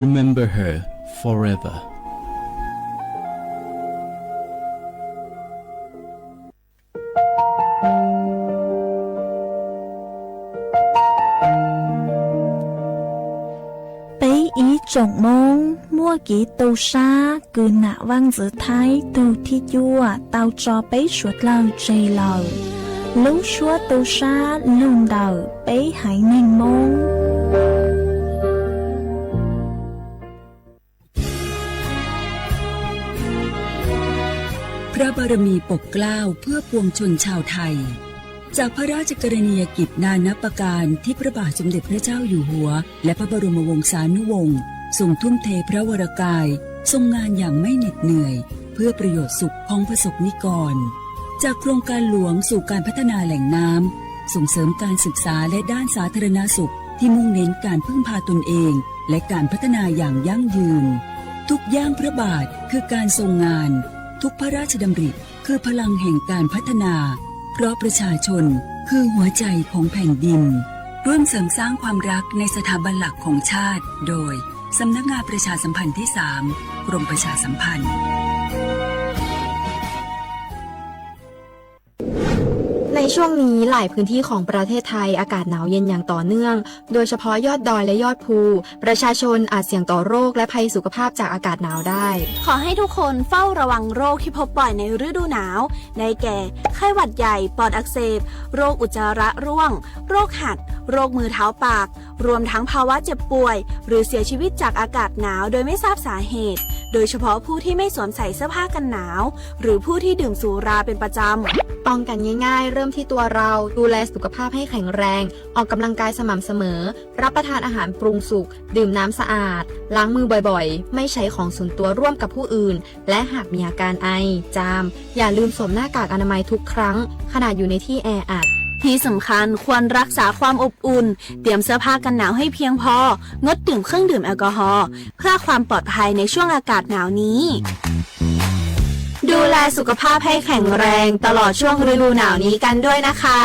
Remember her forever. Peb ib tsoom Hmoob muaj kev tu sab kws nam Vaaj Ntxwv Thaib tug thib cuaj tau tso peb suav dlawg tseg lawm. Lub suab tu sab lug ntawm peb haiv neeg Hmoob. พระบารมีปกเกล้าเพื่อปวงชนชาวไทย จากพระราชกรณียกิจนานับประการที่พระบาทสมเด็จพระเจ้าอยู่หัว และพระบรมวงศานุวงศ์ทรงทุ่มเทพระวรกาย ทรงงานอย่างไม่เหน็ดเหนื่อย เพื่อประโยชน์สุขของประสบนิกร จากโครงการหลวงสู่การพัฒนาแหล่งน้ำ ส่งเสริมการศึกษาและด้านสาธารณสุขที่มุ่งเน้นการพึ่งพาตนเอง และการพัฒนาอย่างยั่งยืน ทุกย่างพระบาทคือการทรงงาน ทุกพระราชดำริคือพลังแห่งการพัฒนา เพราะประชาชนคือหัวใจของแผ่นดิน ร่วมเสริมสร้างความรักในสถาบันหลักของชาติ โดย สำนักงานประชาสัมพันธ์ที่สาม กรมประชาสัมพันธ์ ในช่วงนี้หลายพื้นที่ของประเทศไทยอากาศหนาวเย็นอย่างต่อเนื่อง โดยเฉพาะยอดดอยและยอดภู ประชาชนอาจเสี่ยงต่อโรคและภัยสุขภาพจากอากาศหนาวได้ ขอให้ทุกคนเฝ้าระวังโรคที่พบบ่อยในฤดูหนาว ได้แก่ ไข้หวัดใหญ่ ปอดอักเสบ โรคอุจจาระร่วง โรคหัด โรคมือเท้าปาก รวมทั้งภาวะเจ็บป่วย หรือเสียชีวิตจากอากาศหนาวโดยไม่ทราบสาเหตุ โดยเฉพาะผู้ที่ไม่สวมใส่เสื้อผ้ากันหนาว หรือผู้ที่ดื่มสุราเป็นประจำ ป้องกันง่ายๆ เริ่มที่ตัวเรา ดูแลสุขภาพให้แข็งแรง ออกกำลังกายสม่ำเสมอ รับประทานอาหารปรุงสุก ดื่มน้ำสะอาด ล้างมือบ่อยๆ ไม่ใช้ของส่วนตัวร่วมกับผู้อื่น และหากมีอาการไอ จาม อย่าลืมสวมหน้ากากอนามัยทุกครั้ง ขณะอยู่ในที่แออัด ที่สำคัญควรรักษาความอบอุ่น เตรียมเสื้อผ้ากันหนาวให้เพียงพอ งดดื่มเครื่องดื่มแอลกอฮอล์ เพื่อความปลอดภัยในช่วงอากาศหนาวนี้ ดูแลสุขภาพให้แข็งแรงตลอดช่วงฤดูหนาวนี้กันด้วยนะคะ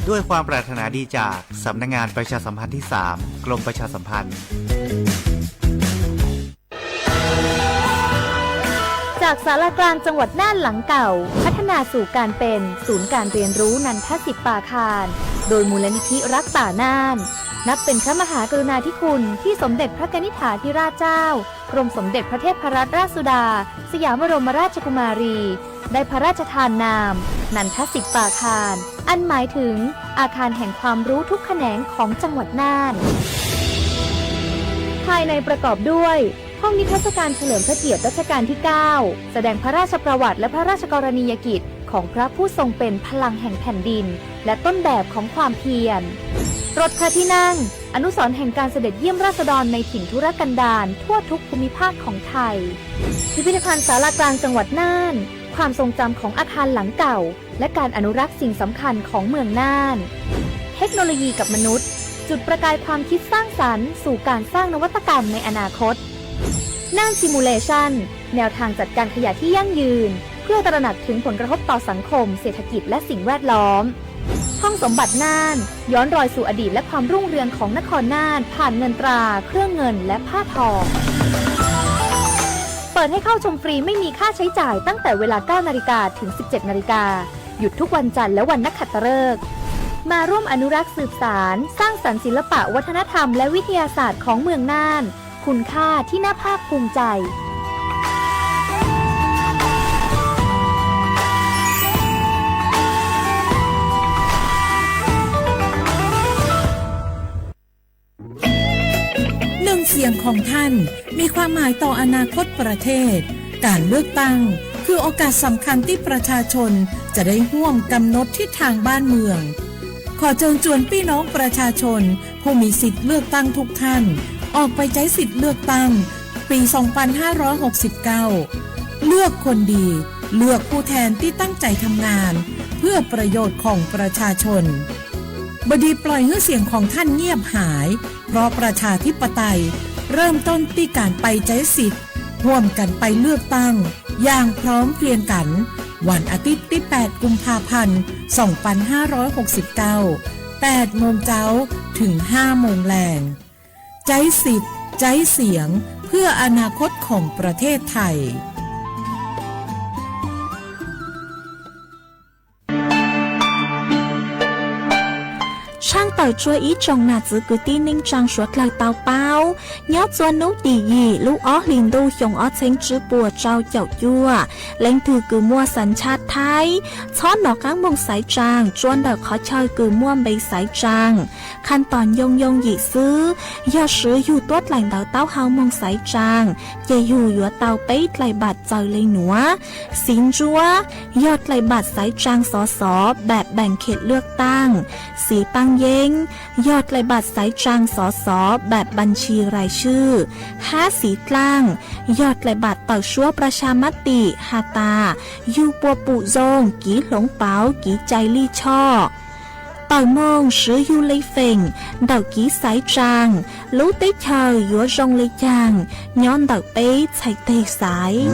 ด้วยความปรารถนาดีจากสำนักงานประชาสัมพันธ์ที่สาม กรมประชาสัมพันธ์ จากศาลากลางจังหวัดน่านหลังเก่า พัฒนาสู่การเป็นศูนย์การเรียนรู้นันทสิทธิ์ป่าคาร โดยมูลนิธิรักป่าน่าน นับเป็นพระมหากรุณาธิคุณที่สมเด็จพระกนิษฐาธิราชเจ้า กรมสมเด็จพระเทพรัตนราชสุดา สยามบรมราชกุมารี ได้พระราชทานนาม นันทสิทธิ์ป่าคาร อันหมายถึงอาคารแห่งความรู้ทุกแขนงของจังหวัดน่าน ภายในประกอบด้วย ห้องนิทรรศการเฉลิมพระเกียรติรัชกาลที่เก้า แสดงพระราชประวัติและพระราชกรณียกิจของพระผู้ทรงเป็นพลังแห่งแผ่นดิน และต้นแบบของความเพียร รถพระที่นั่ง อนุสรณ์แห่งการเสด็จเยี่ยมราษฎรในถิ่นทุรกันดารทั่วทุกภูมิภาคของไทย พิพิธภัณฑ์ศาลากลางจังหวัดน่าน ความทรงจำของอาคารหลังเก่า และการอนุรักษ์สิ่งสำคัญของเมืองน่าน เทคโนโลยีกับมนุษย์ จุดประกายความคิดสร้างสรรค์สู่การสร้างนวัตกรรมในอนาคต น่าน Simulation แนวทางจัดการขยะที่ยั่งยืน เพื่อตระหนักถึงผลกระทบต่อสังคม เศรษฐกิจ และสิ่งแวดล้อม ห้องสมบัติน่าน ย้อนรอยสู่อดีตและความรุ่งเรืองของนครน่าน ผ่านเงินตรา เครื่องเงิน และผ้าทอ เปิดให้เข้าชมฟรีไม่มีค่าใช้จ่ายตั้งแต่เวลา เก้านาฬิกา ถึง สิบเจ็ดนาฬิกา หยุดทุกวันจันทร์และวันนักขัตฤกษ์ มาร่วมอนุรักษ์สืบสาน สร้างสรรค์ศิลปะวัฒนธรรมและวิทยาศาสตร์ของเมืองน่าน คุณค่าที่น่าภาคภูมิใจ หนึ่งเสียงของท่านมีความหมายต่ออนาคตประเทศ การเลือกตั้งคือโอกาสสำคัญที่ประชาชนจะได้ร่วมกำหนดทิศทางบ้านเมือง ขอเชิญชวนพี่น้องประชาชนผู้มีสิทธิ์เลือกตั้งทุกท่าน ออกไปใช้สิทธิ์เลือกตั้งปี สองพันห้าร้อยหกสิบเก้า เลือกคนดี เลือกผู้แทนที่ตั้งใจทำงาน เพื่อประโยชน์ของประชาชน บ่ดีปล่อยให้เสียงของท่านเงียบหาย เพราะประชาธิปไตยเริ่มต้นที่การไปใช้สิทธิ์ ร่วมกันไปเลือกตั้ง อย่างพร้อมเพรียงกัน วันอาทิตย์ที่ แปด กุมภาพันธ์ สองพันห้าร้อยหกสิบเก้า แปดโมงเช้า ถึง ห้าโมงแลง ใช้สิทธิ์ ไร้เสียง เพื่ออนาคตของประเทศไทย Tshaaj tawm tsua ib tsoom nam txwv kwv tij neej tsaa suav dlawg tau paub, nyob tsua nub tim yim lub ob hlis ntuj xyoo ob txheeb tswb puas rau caum cuaj, leej twg kws muaj xas nchaj Thaib, txhob nov qaab moog xaiv tsaa tsua ntawm qhov chaw kws muaj npe xaiv tsaa. Khaj tom ncoo yoo yim xwb, yog swv yug tuab dlaim ntawv taub hau moog xaiv tsaa, ces yug yuav tau peb dlaim npaam txawm le nuav: Xiv ntsuab, yog dlaim npaam xaiv tsaa xov xov npaam npaam khem lwaj taaj. Xiv paab yeeb, yog dlaim npaam xaiv tsaa xov xov npaam npaam ntshis rais swj. Hab xiv dlaaj, yog dlaim npaam tawm suab pras has mab tim has tas yug puas pum zoo, kiv hloov pauv, kiv cai lij choj. Tawm moog swv yug le feem ntawm kiv xaiv tsaa, lub teb chaws yuav zoo le caag, nyob ntawm peb txhais teg xaiv.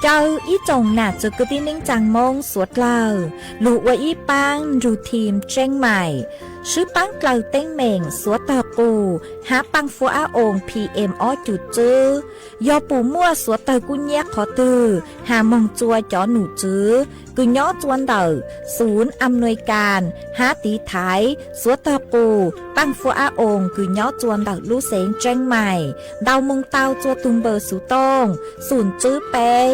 Caw ib tsoom nam txwv kwv tij neej tsaa Moob suav dlawg lug ua ib paab nrug thim Tseeb Maim, swb paab dlawg teeb meem suav tawg qus hab paaj fuab ab oos P M ob cum tswb. Yog pum muaj suav tawg kub nyiab qhov twg has moog tsua cov num tswv kws nyob tsua ntawm xum am nuis kas hab tiv thaiv suav tawg qus paaj fuab ab oos kws nyob tsua ntawm lub xeev Tseeb Maim ntau moog tau tsua tug npawb xuv tooj xum tswb peb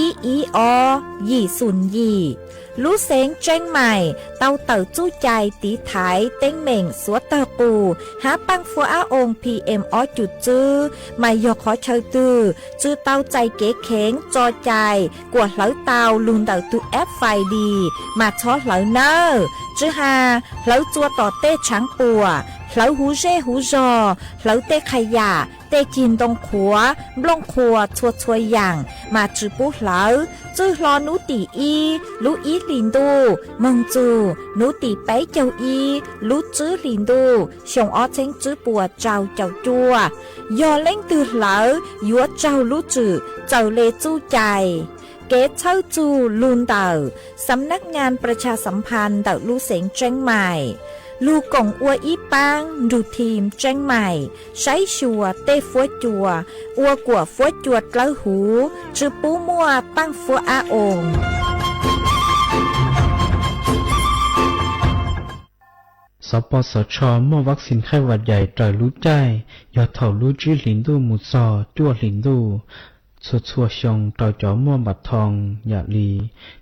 ib ib ob yim xum yim. Lub xeev Tseeb Maim tau tawm txuj cai tiv thaiv teeb meem suav tawg qus hab paaj fuab ab oos P M ob cum tswb, mas yog qhov chaw twg tsi tau txais kev kheev tso cai kuas hlawv tau lug ntawm tug F I D mas txhob hlawv nawb. Tsi has hlawv tsua tom tej tshaav puam, hlawv huv zej huv zog, hlawv tej qha yam, tej cig ntoo qhuav, nplooj qhuas txhua txhua yaam mas tsi pub hlawv. Txwj hlo nub tim ib lub ib hlis ntuj moog txug nub tim peb caug ib lub tswb hlis ntuj xyoo ob txheeb tswb puas rau caum cuaj, yog leej twg hlawv yuav raug lub tswm txawm le txuj cai. Kev txhawb txug lug ntawm Xam nab ngas pras tshas xam phas ntawm lub xeev Tseeb Maim lug koom ua ib paab nrug thim Tseeb Maim saib xyuas tej fuab cua ua kuas fuab cua dlawb huv, tsi pub muaj paaj fuab ab oos. Xov pos xov tsho muaj vaccine khaib vas dais raws lub caij yog thaum lub tsib hlis ntuj mus txog cuaj hlis ntuj txhua txhua xyoo rau cov muaj npam thoo, yam li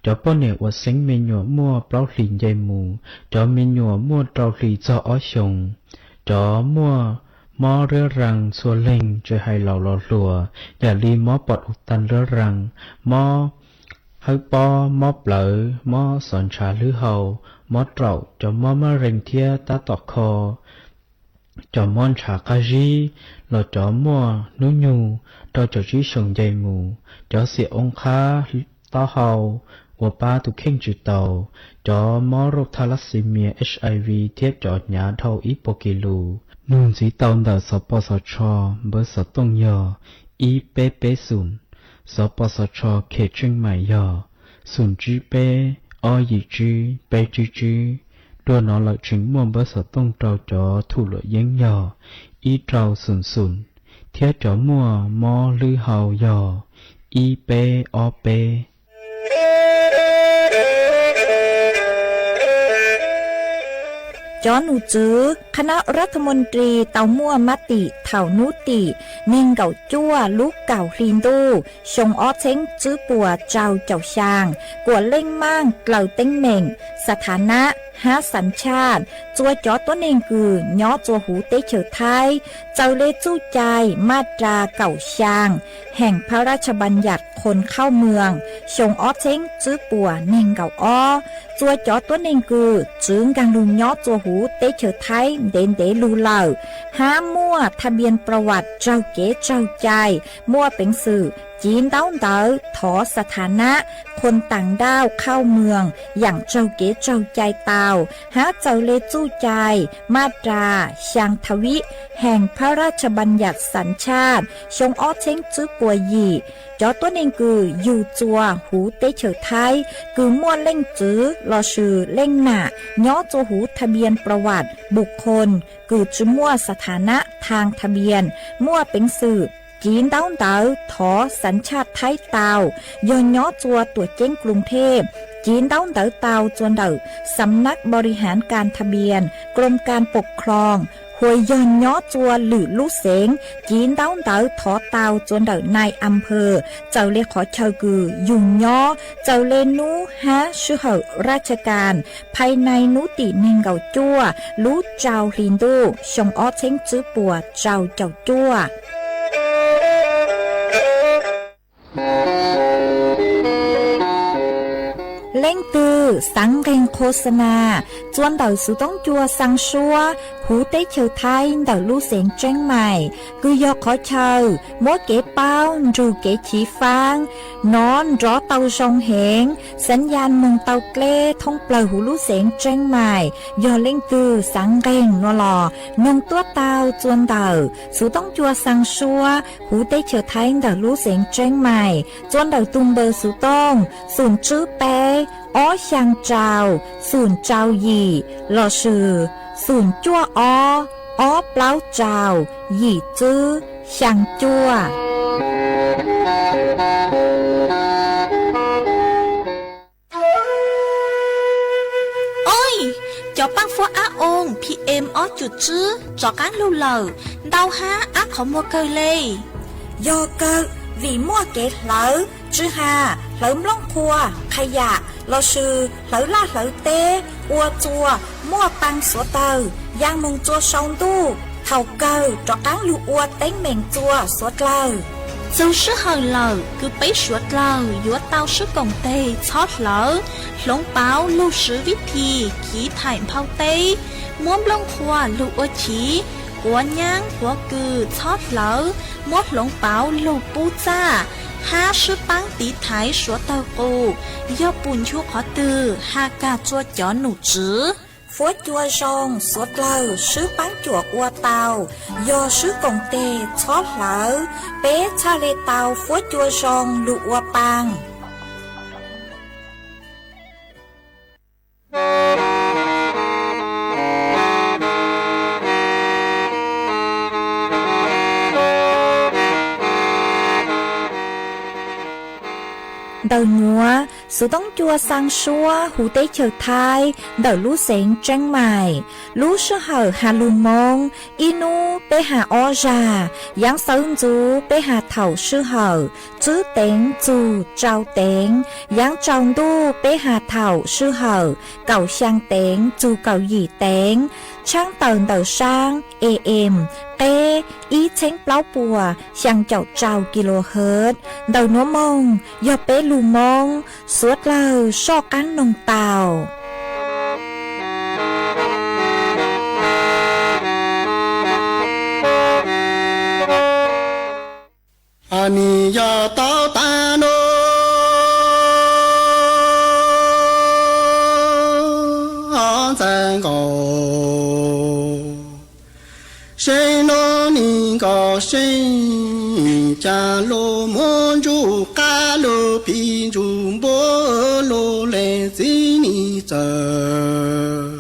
cov poj niam uas xeeb me nyuam muaj plaub hlis nce mus, cov me nyuam muaj rau hlis txog ob xyoos, cov muaj mob riab raas txhua leeg tsis hais laus los hluas, yam li mob pom u tas riab raas, mob hawb pob, mob plawv, mob xov ntshav hlwb hau, mob raum, cov mob mab rees thiab tab tom kho, cov mob ntshav qab zib, los cov muaj hnub nyoog rau caum tsib xyoos nce mus, cov xiam oo qhab, taub hau, ua pab tus kheej tsis taus, cov mob rauj thalassemia, H I V thiab cov hnyav dhau ib puas kis lus. Nug ntxiv tau ntawm xov pos xov tsho, npawb xov tooj yog ib peb peb xoom. Xov pos xov tsho khem Tseeb Maim yog xoom tsib peb ob yim tsib peb tsib tsib. Dua no lawm tseem muaj npawb xov tooj rau cov thum luam yeeb yog ib rau xoom xoom, thiab cov muaj mob hlwb hau yog ib peb ob peb. Cov num tswv คณะรัฐมนตรี tau muaj mab tim thaum nub tim neeg nkaum cuaj lub kaum hli ntuj xyoo ob txheeb tswb puas rau caum xyaa kuas leej maaj dlaws teeb meem, xa tha nab hab xav tshaj tsua cov tuab neeg kws nyob tsua huv teb chaws Thaib txawm le txuj cai maj ras kaum xyaa heem พระราชบัญญัติคนเข้าเมือง xyoo ob txheeb tswb puas neeg nkaum ob, tsua cov tuab neeg kws tsi nkaag lug nyob tsua huv teb chaws Thaib ntev ntev lug lawm, hab muaj ทะเบียนประวัติ raug kev raug cai, muaj peev xwm Civ ntaub ntawv thov ສະຖານະ คนต่างด้าวเข้าเมือง yaam raug kev raug cai tau hab txawm le txuj cai, maj ras, xyaa tha vib hees ພະຣາຊບັນຍັດສັນຊາດ xyoo ob txheeb tswb puas yim. Cov tuab neeg kws yug txua huv teb chaws Thaib kws muaj leej txwv lossis leej nam nyob txua huv ທະບຽນປະຫວັດບຸກຄົນ kws tsi muaj ສະຖານະ ທາງທະບຽນ, muaj peev xwm civ ntaub ntawv thov ສັນຊາດ Thaib tau, yog nyob txua tuam ceeb กรุงเทพ, civ ntaub ntawv tau txua ntawm ສຳນັກບໍລິຫານການທະບຽນ กรมการปกครอง, hos yog nyob txua lwm lub xeev, civ ntaub ntawv thov tau txua ntawm ນາຍອຳເພີ, txawm le qhov chaw kws yug nyob, txawm le nub hab ສະຫະພາບ ราชการ ภายใน nub tim neeg nkaum cuaj lub rau hli ntuj xyoo ob txheeb tswb puas rau caum cuaj. Leej twg xaav nqeeg ໂຄສະນາ txua ntawm xuv toob cua xaa suab huv teb chaws Thaib ntawm lub xeev Tseeb Mais, kws yog qhov chaw muab kev paub nrug kev chiv faab nov nrov tau zoo heev, ສັນຍານ moog tau dleb thoob plawg huv lub xeev Tseeb Mais. Yog leej twg xaav nqeeg nua los noog tuab tau txua ntawm xuv toob cua xaa suab huv teb chaws Thaib ntawm lub xeev Tseeb Mais txua ntawm tug npawb xuv tooj xum tswb peb ob xyaa rau xum rau yim lossis xum cuaj ob ob plaub rau yim tswb xyaa cuaj. Oj, cov paaj fuab ab oo PM ob cum tswb rov qaab lug lawm, ntau hab ab qhov muag kawg le. Yog kawg, vim muaj kev hlawv tsw has, hlawv nplooj qhuav, qha yam lossis hlawv laj hlawv teb ua txua muaj paa xuav tawg yaa moog txua sau ntuj, thaum kawg rov qaab lug ua teeb meem txua suav dlawg. Txug sij hawm lawm kws peb suav dlawg yuav tau sib koom teg txhob hlawv hloov pauv lug swv vib thi chiv thaim nphau teb, muab nplooj qhuav lug ua chiv, quav nyaab quav kws txhob hlawv, muab hloov pauv lug pub txaj, hab sib paab tiv thaiv suav tawg qus. Yog pum nchu qhov twg has kag txua cov num tswv. Fuab cua zoo suav dlawg sib paab cuam ua tau, yog sib koom teg txhob hlawv, peb txhaj le tau fuab cua zoo lug ua paa. Ntawm nuav, xuv toob cua xaa suab huv teb chaws Thaib ntawm lub xeev Tseeb Mais. Lub sij hawm has lug Moob, ib nub peb has ob zag, yaav xawv ntxuv peb has thaum sij hawm tswb teev txug rau teev, yaav tsaus ntuj peb has thaum sij hawm kaum xyaa teev txug kaum yim teev, tshaab tawm ntawm saab AM qeb ib txheeb plaub puas xyaa caum rau kilohertz. Ntawm nuav moog yog peb lug Moob, suav dlawg soj qaab noog tau. Nws yog tau taag nub ntxawg nkaus, seeb nub nws nkaus seeb, ca lug muab ntsuj qab lug phim ntsuj npua lug le txiv nws txawm.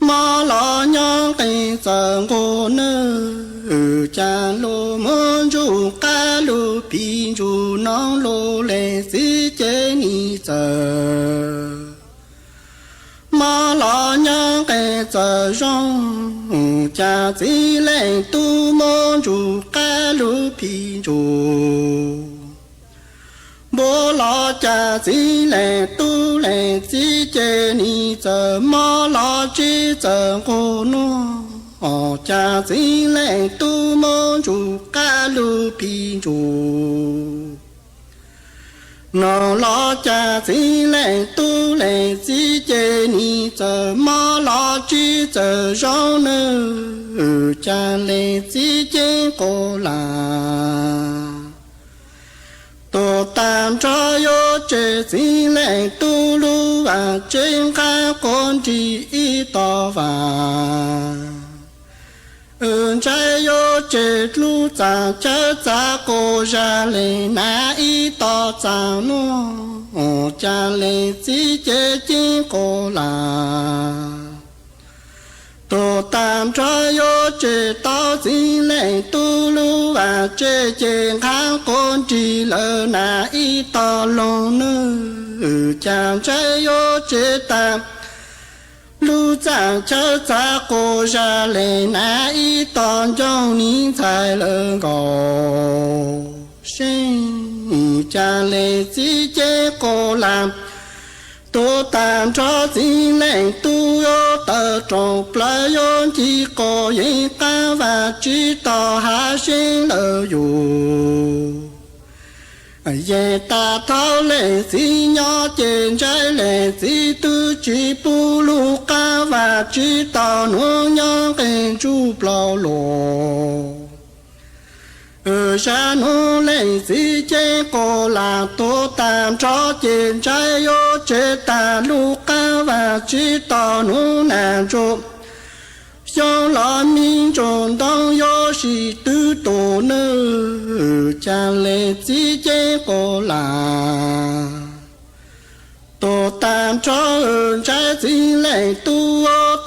Mob los nyob nqis txawm nqus nawb, ca lug muab ntsuj qab lug phim ntsuj noog lug le txiv ces nws txawm. Mob los nyob nqis txawm zoo, ca txiv leej tub muab ntsuj qab lug phim ntsuj npua los ca txiv leej tub leej txiv ces nws txawm. Mob los tsib txawm nqus nuav, ca txiv leej tub muab ntsuj qab lug phim ntsuj noog los ca txiv leej tub leej txiv ces nws txawm. Mob los tsib txawm zoo nawb, ca leej txiv ces nqus lawm. nrho yuav tseg txiv leej tub lub vaj tsev nqab quav nrig ib tog vaj. Ntshai yuav tseg lub txaj chaw txav quas zaj lees nas ib tog txaj nuav, cas lees txiv ces ceeb quas lam. Tug tag nrho yuav tseg tau txiv leej tub lub vaj tsev ces nqab quav nrig lawm nas ib tog loog nwj, cas ntshai yuav tseg tag lub txaj chaw txav quas zaj lees nas ib tog ncauj nis ntxhais lawm nkaus seeb, cas lees txiv ceeb quas lam. Tug tag nrho txiv leej tub yuav tawm rooj plaws yuav ncig quas yeej qab vaj tsib tog hav seeb lawm yus. Yeej tag thaum lees txiv nyob ces ntshai lees txiv twb tsis pub lub qab vaj tsib tog nuav nyob nqes ntsuj plaub lug. Zaj nuav lees txiv ceeb quas lam. Tug tag nrho ces ntshai yuav tseg tag lub qab vaj tsib tog nuav nas ntsuj xyoo los mi ntsuj ntoo yuav sib twv tus nwj, cas lees txiv ceeb quas lam. Tug tag nrho ntshai txiv leej tub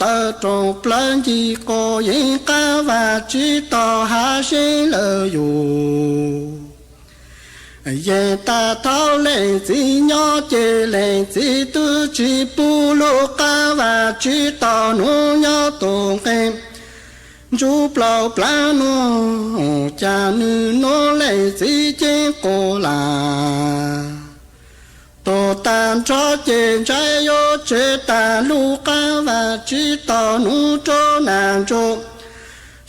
tawm rooj plaws ncig quas yeej qab vaj tsib tog hav seeb lawm yus. Yeej tag thaum lees txiv nyob ces lees txiv twb tsis pub lub qab vaj tsib tog nuav nyob tus nqes ntsuj plaub plab nuav, cas nwg nuav lees txiv ceeb quas lam. Tug tag nrho ces ntshai yuav tseg tag lub qab vaj tsib tog nuav rua nas ntsuj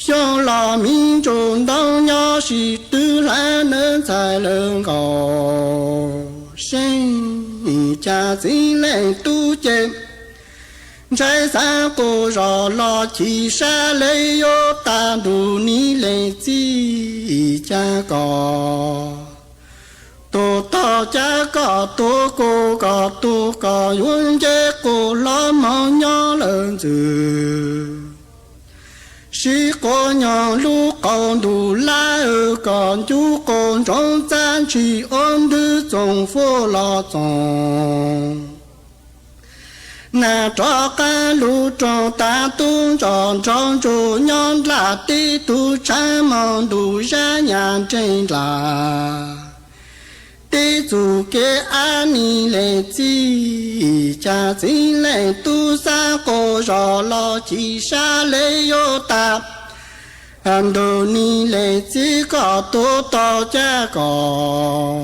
xyoo los mi ntsuj ntoo nyob sib twv hlab nab ntxhais lawm nkaus seeb, cas txiv leej tub ces ntshai xav quas zog los chim sab le yuav tag nrug nim lees txiv cas kom tug tog cas kom tug kuv kom tug kom yuav nce quas hlob moog nyob lawm ntxwg. Sib quas nyob lub qaum ntuj lab kom ncu quas ntsoov txaj ntshis ua ntwg txoov fuab los txoov nag rov qaab lug roog tag tub nroj nraug ntsuj nyob ndlaj teb tug tshaav moog ntuj zab nyaj nreeg ndlaj teb txug kev ab nim lees txiv cas txiv leej tub xav quas zog los chim sab le yuav tag ntug nim lees txiv kom tug tog cas kom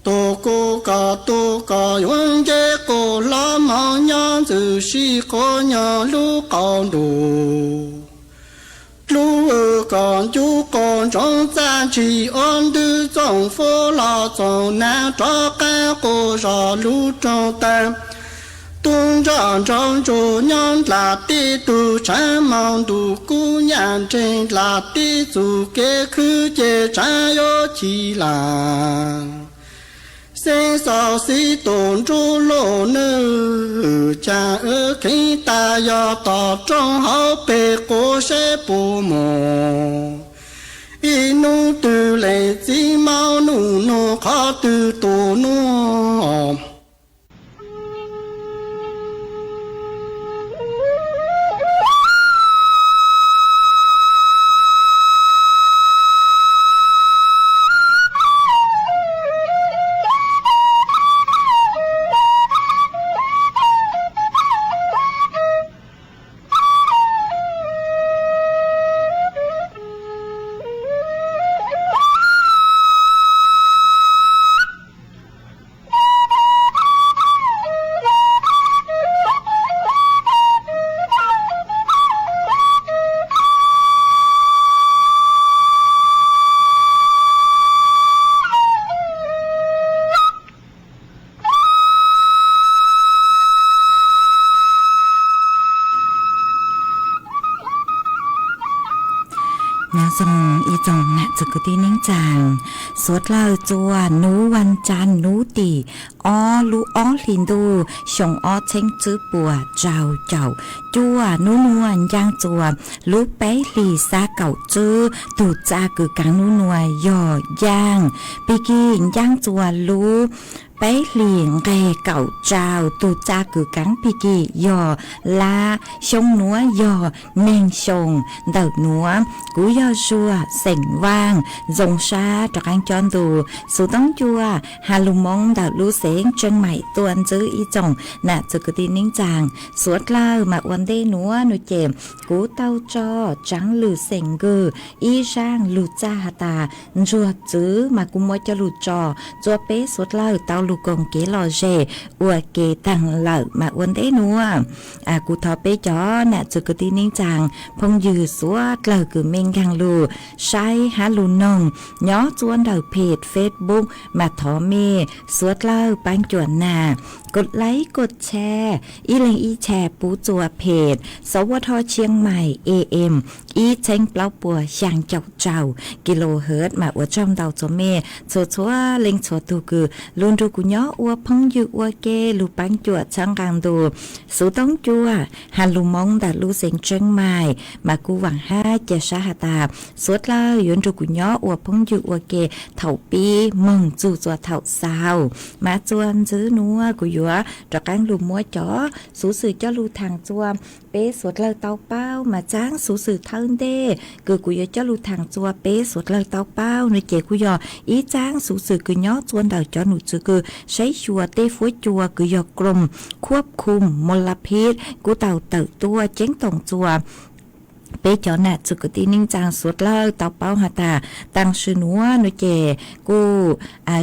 tug kuv kom tug kom yuav nce quas hlob moog nyob ntxwg sib quas nyob lub qaum ntuj lub kom ncu quas ntsoov txaj ntshis ua ntwg txoov fuab los txoov nag rov qaab quas zog lug roog tag tub nroj nraug ntsuj nyob ndlaj teb tug tshaav moog ntuj kub nyaj nreeg ndlaj teb txug kev khwb ces tshaav yuav chim lam xeeb xaus xib tug nruab luj nwg cas wb kheev tag yog tom rooj hauv peg quas saib puas moog ib nub twg lees txiv maub nub nug qhov twg tus nub Txog ib tsoom nam txwv kwv tij neej tsaa, suav dlawg txua nub vaj tsaa nub tim ob lub ob hlis ntuj xyoo ob txheeb tswb puas rau caum cuaj, nub nuav ncaaj txua lub peb hlis xab kaum tswb. Tug txaj kws kaav nub nuav yog ncaaj pig kig ncaaj txua lub peb hlis nqeg kaum rau. Tug txaj kws kaav pig kig yog lab, xyoo nuav yog neeg xyoo ntawm nuav. Kuv yog Zuag xeem Vaaj, zoo sab rov qaab cob ntu xuv toob cua has lug moo ntawm lub xeev Tseeb Maim tuaj ntsib ib tsoom nam txwv kwv tij neej tsaa suav dlawg. Mas ua ntej nuav nua ces kuv tau tso tsaav lwm xeem nkawg ib zaaj lug txaj has tas ntsuag txwv, mas kuv muab coj lug tso txua peb suav dlawg tau lug koom kev lom zem ua ke taag lawm. Mas ua ntej nuav kuv thov peb cov nam txwv kwv tij neej tsaa phooj ywg suav dlawg kws mej nkaag lug saib hab lug noog nyob txua ntawm peg Facebook, mas thov mej suav dlawg paab cuam nas kod laib kod tshare, ib leeg ib tshare pub txua peg Xov Ua Dho Tshiab Mais A M ib txheeb plaub puas xyaa caum rau kilohertz. Mas ua tsaug ntau txua mej txhua txhua leej txhua tug kws lug nrug kuv nyob ua phooj ywg ua ke lug paab cuam txhawb nqaa ntu xuv toob cua has lug moo ntawm lub xeev Tseeb Mais. Mas kuv vaam hab ca sab has tas suav dlawg yuav nrug kuv nyob ua phooj ywg ua ke thaum pib moog txug txua thaum xaus. Mas txua ntxiv nuav kuv yuav rov qaab lug muab cov xuv xwm coj lug thaam txua peb suav dlawg tau paub. Mas txaab xuv xwm thawj ntej kws kuv yuav coj lug thaam txua peb suav dlawg tau paub nua ces kuj yog ib txaab xuv xwm kws nyob txua ntawm cov num txwv kws saib xyuas tej fuab cua kws yog Krom Khuab Khum Mos Las Phib kuj tau tawm tuaj ceeb toom txua peb cov nam txwv kwv tij neej tsaa suav dlawg tau paub has tas taam sim nuav nua ces kuj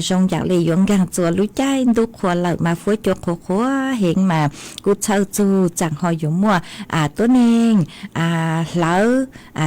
zoo yaam le yuav nkaag txua lub caij ntuj qhua lawm mas fuab cua qhuav qhuav heev mas kuj txhawj txug tsaam ho yuav muaj tuab neeg hlawv,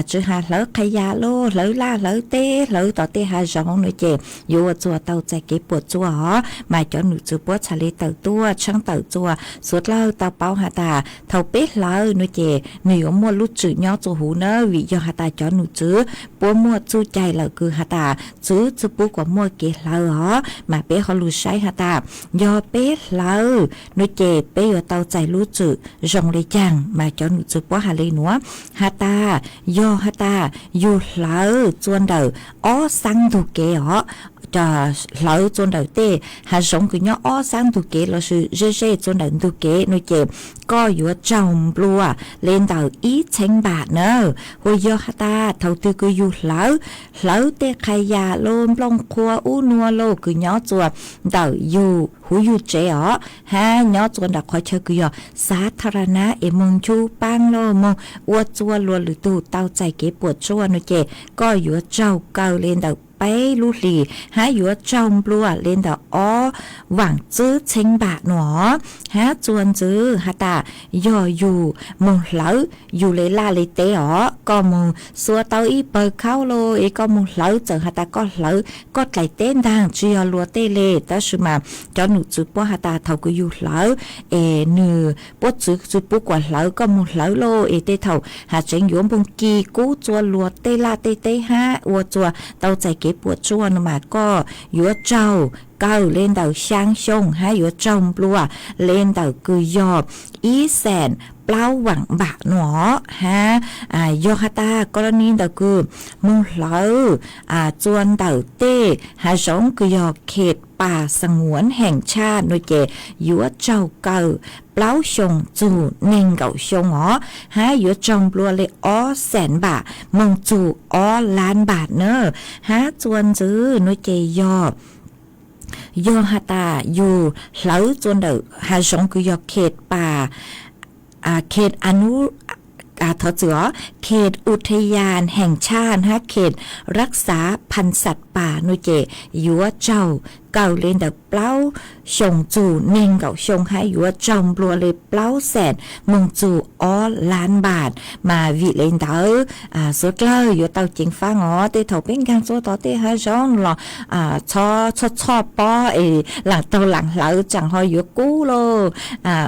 tsi has hlawv qhov yas los hlawv laj hlawv teb hlawv tom tej hav zoov nua ces yuav ua txua tau txais kev puam tsuaj os. Mas cov num txwv puab txhad le tawm tuaj tshaab tawm txua suav dlawg tau paub has tas thaum peb hlawv nua ces nwg yuav muaj lub tswm nyob txua huv na, vim yog has tas cov num txwv puab muaj txuj cai lawm kws has tas txwv tsi pub kuas muaj kev hlawv os. Mas peb ho lug saib has tas yog peb hlawv nua ces peb yuav tau txais lub tswm zoo le caag. Mas cov num txwv puab has le nuav has tas yog has tas yug hlawv txua ntawm ob xaab ntug kev os, hlawv txua ntawm tej hav zoov kws nyob ob xaab ntug kev lossis ze ze txua ntawm ntug kev nua ces koj yuav raug nplua le ntawm ib txheeb npam na. Hu yog has tas thaum twg kws yug hlawv, hlawv tej qhov yas los nplooj qhua ub nua los kws nyob txua ntawm yug huv yug tsev os, hab nyob txua ntawm qhov chaw kws yog xav tha ra na es moog nchu paab los moog ua txua luas lwm tug tau txais kev puam tsuaj nua ces koj yuav raug kaw le ntawm peb lub hlis hab yuav raug nplua le ntawm ob vaam tsib txheeb npam nua. Hab txua ntxiv has tas yog yug moog hlawv, yug le laj le teb os, koj moog xua tau ib pawg khaub los es koj moog hlawv, txawm has tas koj hlawv koj dlaim teb ntaag tsi yog luas tej le, tab sis mas cov num txwv puab has tas thaum kws yug hlawv es nwg puab txwv tsi pub kuas hlawv, koj moog hlawv los es tej thaum has tseev yuav moog kis kub txua luas tej laj tej teb hab ua txua tau txais kev puam tsuaj no mas koj yuav raug kaw le ntawm xyaa xyoo hab yuav raug nplua le ntawm kws yog ib xees plaub vaam npam nua. Hab yog has tas koj lub ni ntawm kws moog hlawv txua ntawm tej hav zoov kws yog khes pas xanguav heem tshaj nua ces yuav raug kaw plaub xyoo txug neeg nkaum xyoo os, hab yuav raug nplua le ob xees npam moog txug ob lab npam na. Hab txua ntxiv nua ces yog yog has tas yug hlawv txua ntawm hav zoov kws yog khes pas, khes a nu, thov txim os, khes u tha yas heem tshaj hab khes rab xav phan xas pas nua ces yuav raug kaw li ntawm plaub xyoo txug neeg nkaum xyoo hab yuav tsaug nplua li plaub xees moog txug ob lab npam. Mas vim le ntawd suav dlawg yuav tau ceev faab os. Tej thaum peb nkaag txua tod tej hav zoov los txhob txhoj pob es laam taug laam hlawv tsaam ho yuav kub lauj.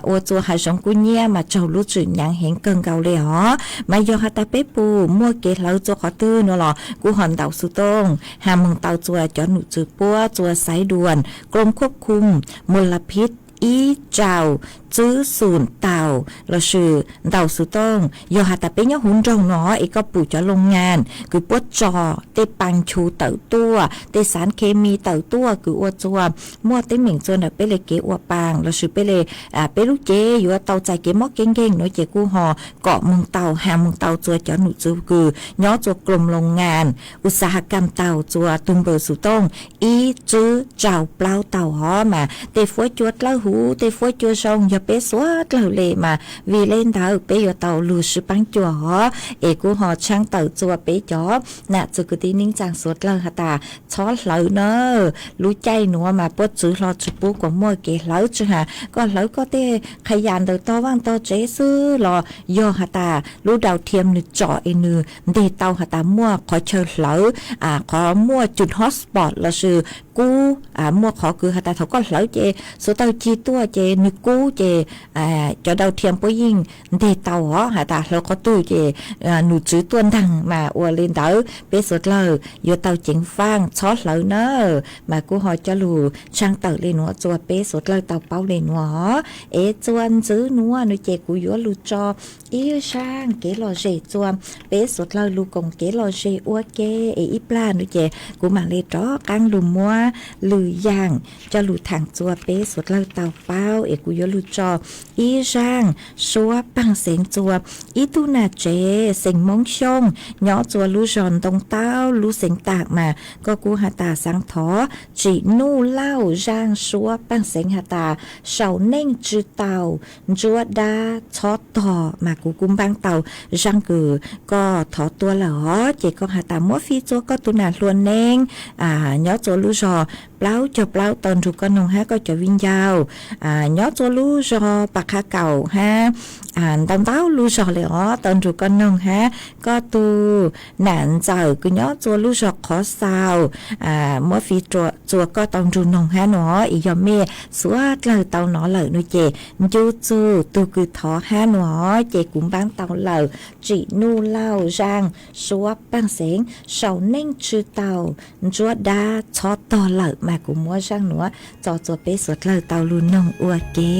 Ua txua hav zoov kub nyiab mas raug lub tswm nyaav heev kawg nkaus li os. Mas yog has tas peb pum muaj kev hlawv txua qhov twg nuav los kuv ho ntaus xuv tooj has moog tau txua cov num tswv puab, txua xaiv duas, krom khuab khum, mos las phiv ib rau tswb xum tau, lossis ntaus xuv tooj. Yog has tas peb nyob huv nroog no es koj pum cov loo ngas kws puab tso tej paa nchu tawm tuaj, tej xaav khes mis tawm tuaj kws ua txua muaj teeb meem txua ntawm peb le kev ua paa lossis peb le peb lub cev yuav tau txais kev mob kev nkeeg nuav ces kuj ho kom moog tau, has moog tau txua cov num tswv kws nyob txua krom loo ngas u xav has kam tau txua tug npawb xuv tooj ib tswb rau plaub tau hov. Mas tej fuab cua dlawb huv, tej fuab cua zoo yog peb suav dlawg le mas vim le ntawd peb yuav tau lug sib paab cua hov. Es kuv ho tshaab tawm txua peb cov nam txwv kwv tij neej tsaa suav dlawg has tas txhob hlawv na. Lub caij nuav mas puab txwv hlo tsi pub kuas muaj kev hlawv, tsi has koj hlawv koj tej qha yas ntawm tog vaaj tog tsev xwb los yog has tas lub dau thiam nwg tsom es nwg nteg tau has tas muaj qhov chaw hlawv, qhov muaj cus hotspot lossis kub, muaj qhov kws has tas thaum koj hlawv ces xuv tawg cig tuaj ces nwg kub ces cov dau thiam puab yeej nteg tau os. Has tas hlawv qhov twg ces num tswv tuaj ntaag mas ua le ntawd peb suav dlawg yuav tau ceev faaj txhob hlawv na. Mas kuv ho coj lug tshaab tawm le nuav txua peb suav dlawg tau paub le nuav os. Es txua ntxwv nuav nuav ces kuv yuav lug tso ib zaaj kev lom zem txua peb suav dlawg lug koom kev lom zem ua ke. Es ib plag nuav ces kuv maam le rov qaab lug muab lwm yaam coj lug thaam txua peb suav dlawg tau paub. Es kuv yuav lug tso ib zaaj suab paag xeev txua ib tug nam tsev xeem Moob Xyooj nyob txua lub zog Ntoo Taub lub xeev Taam mas koj kuj has tas xaav thov Tsim Nuj Lauj zaaj suab paag xeev has tas saum neej tsi tau ntsuab dab txhob tog. Mas kuv kuj npaab tau zaaj kws koj thov tuaj lawm hov ces koj has tas muab fij txua koj tug nam hlua neeb nyob txua lub zog plaub caug plaub tau nrug koj noog hab koj cov viv ncaus nyob txua lub zog Pas Qha Kaum hab ntau ntau lub zog le os tau nrug koj noog hab koj tug nam ntxawm kws nyob txua lub zog Qhov Xaus muab fij txua koj tau nrug noog hab nuav. Es yog mej suav dlawg tau nov lawm nuav ces ncu txug tug kws thov hab nuav ces kuv npaab tau lawm Tsim Nuj Lauj zaaj suab paag xeev saum neej tsi tau ntsuab dab txhob tog lawm. Mas kuv muab zaaj nuav tso txua peb suav dlawg tau lug noog ua ke.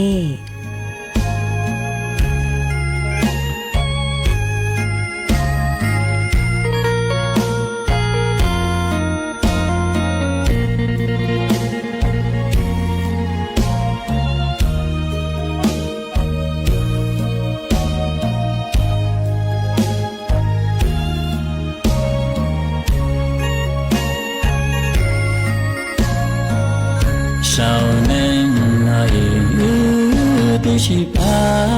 Saum neej no es wb twb sib pab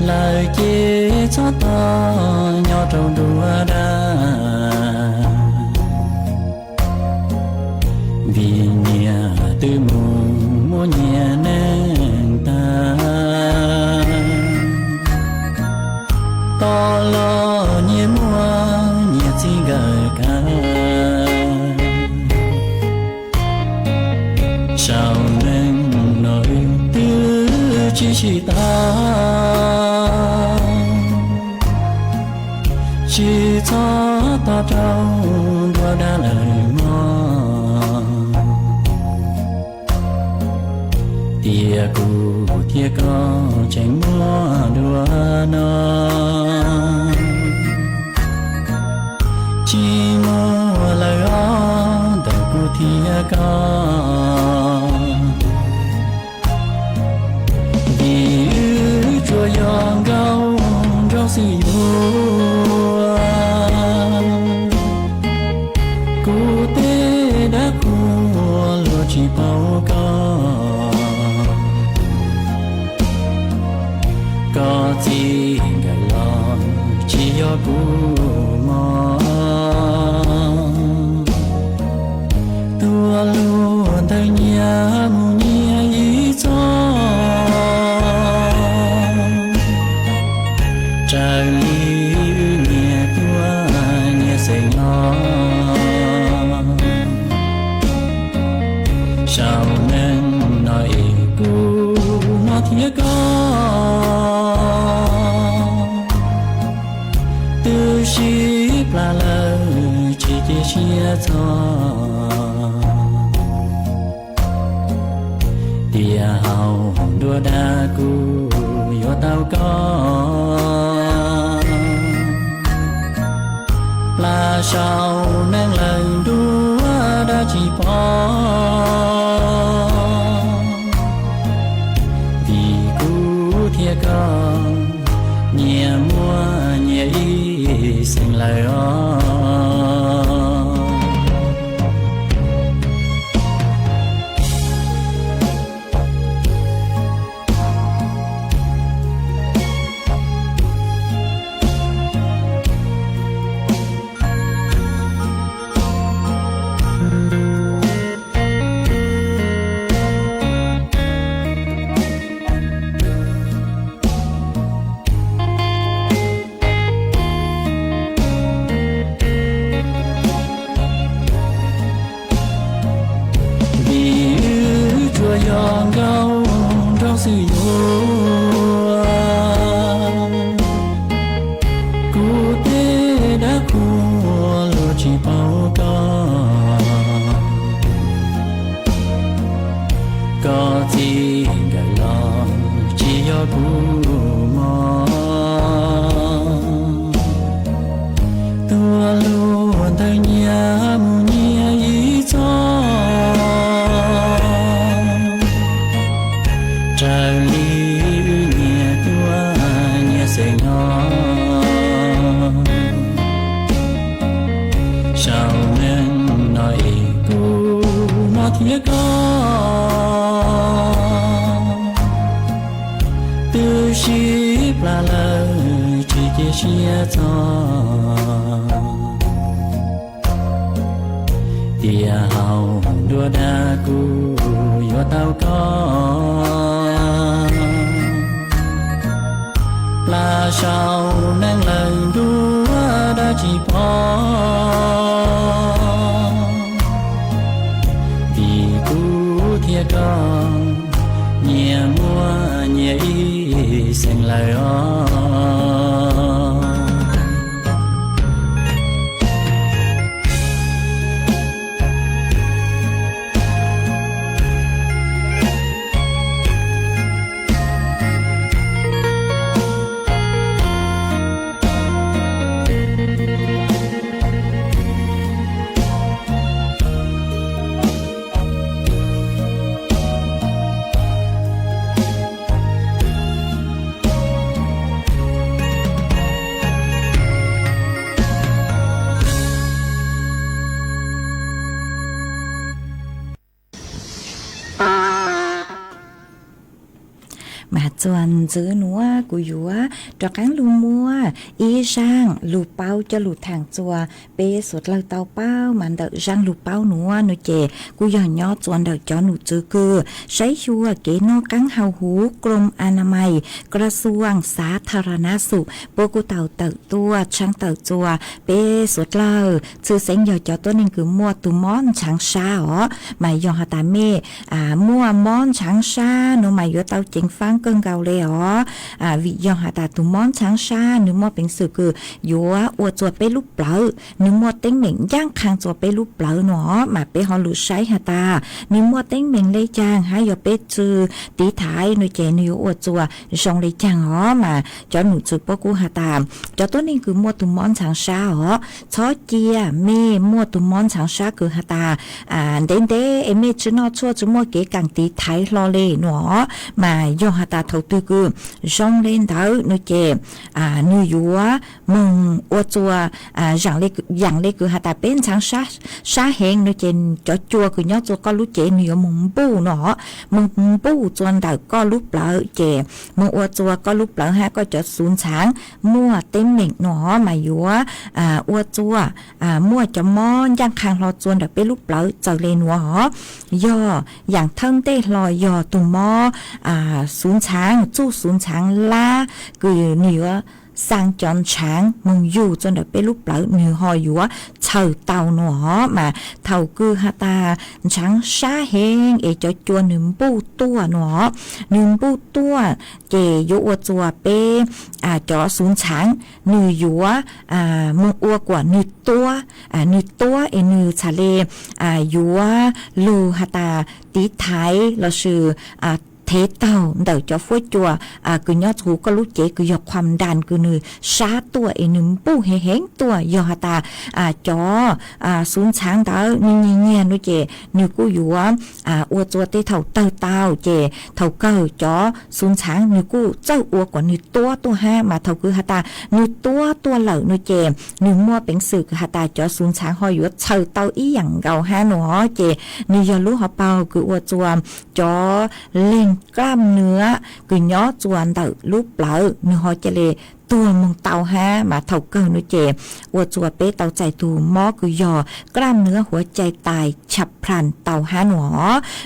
lawm ces txhob tog nyob rau nruab dab. Vim nyias twb mus muaj nyias neej tag, tog los nyias muaj nyias txij nkawm kag. Saum neej no wb twb tsis sib tau, tsis txhob tog rau nruab dab lawm mog. Tias kuv thiab koj tseem muaj dua no, tsis muaj lawm os ntawm kuv thiab koj. Vim wb tsuas yog nkauj nraug xwb yuav, kuv tej dab qhuas luag tsis paub koj. Koj txij nkawm los tsis yog kuv mog. mus nyias ib txoj, raws li wb nyias tuaj nyias xeem los. Saum neej no es kuv no thiab koj twb sib plas lawm tsis cia siab txog. Tiam hau nruab dab kuv yuav tau koj, plas saum neej lawm nruab dab tsis pom. Vim kuv thiab koj nyias muaj nyias ib xeem lawm os. Vim wb tsuas yog nkauj nraug xwb yuav, kuv tej dab qhuas luag tsis paub koj. Koj txij nkawm los tsis yog kuv mog. Tuaj luag ntawd nyias mus nyias ib txoj, raws li wb nyias tuaj nyias xeem los. Saum neej no es kuv no thiab koj twb sib plas lawm tsis cia siab txog. Tiam hau nruab dab kuv yuav tau koj, plas saum neej lawm nruab dab tsis pom. Vim kuv thiab koj nyias muaj nyias ib xeem lawm os. Mas txuas ntxiv nuav kuv yuav rov qaab lug muab ib zaaj lug paub coj lug thaam txuas peb suav dlawg tau paub. Mas ntawm zaaj lug paub nuav, nuav ces kuj yog nyob txuas ntawm cov nom tswv kws saib xyuas kev noj qaab haus huv กรมอนามัย กระทรวงสาธารณสุข puab kuj tau tawm tuaj tshaab tawm txuas peb suav dlawg, tshwj xeeb yog cov tuab neeg kws muaj tug mob ntshaav sab os. Mas yog has tas mej muaj mob ntshaav sab nuav mas yuav tau ceev faab kawg nkaus le os. Vim yog has tas tug mob ntshaav sab nwg muaj peev xwm kws yuav ua txuas peb lub plawv, nwg muaj teeb meem ncaaj qha txuas peb lub plawv nuav os. Mas peb ho lug saib has tas nwg muaj teeb meem le caag hab yog peb tsw tiv thaiv nuav ces nwg yuav ua txuas zoo le caag os. Mas cov nom tswv puab kuj has tas cov tuab neeg kws muaj tug mob ntshaav sab os, txhob cia mej muaj tug mob ntshaav sab kws has tas ntev ntev es mej tsw noj tshuaj tsw muaj kev kaam tiv thaiv hlo le nuav os. Mas yog has tas thaum twg kws zoo le ntawd no ces nws yuav moog ua txuas yaam le kws has tas peb ntxhaav sab heev no ces cov cua kws nyob txua koj lub cev nws yuav moog npuj no, moog npuj txua ntawm koj lub plawv ces moog ua txua koj lub plawv hab koj cov xuv ntxhaav muaj teeb meem no mas yuav ua txua muaj cov mob ncaaj qha hlo txua ntawm peb lub plawv txawm le nuav os. Yog yaam thawj ntej hlo yog tug mob xuv ntxhaav, txuj xuv ntxhaav lab kws nws yuav xaa cov ntshaav moog yug txua ntawm peb lub plawv nws ho yuav txhawm tau no os. Mas thaum kws has tas ntshaav sab heev es cov cua nws npuj tuaj no, nws npuj tuaj ces yuav ua txua peb cov xuv ntxhaav nws yuav moog ua kuas nws tuab, nws tuab es nws txhad le yuav lug has tas tiv thaiv lossis thev taug ntawm cov fuab cua kws nyob txug koj lub cev kws yog qhuam nras kws nws sab tuaj es nws npuj heev heev tuaj. Yog has tas cov xuv ntxhaav ntawd nws nyiag nyiag no ces nws kuj yuav ua txua tej thaum tawg tau ces thaum kawg cov xuv ntxhaav nws kuj txawj ua kuas nws tuab tuaj hab. Mas thaum kws has tas nws tuab tuaj lawm no ces nws muaj peev xwm kws has tas cov xuv ntxhaav ho yuav txhawm tau ib yaam nkaus hab no ces nws yog lub hauv paug kws ua txua cov leeg klam nwv kws nyob txua ntawm lub plawv nws ho ca le tuag moog tau hab. Mas thaum kawg no ces ua txua peb tau txais tug mob kws yog klam nwv huav cai tais chab phlam tau hab no.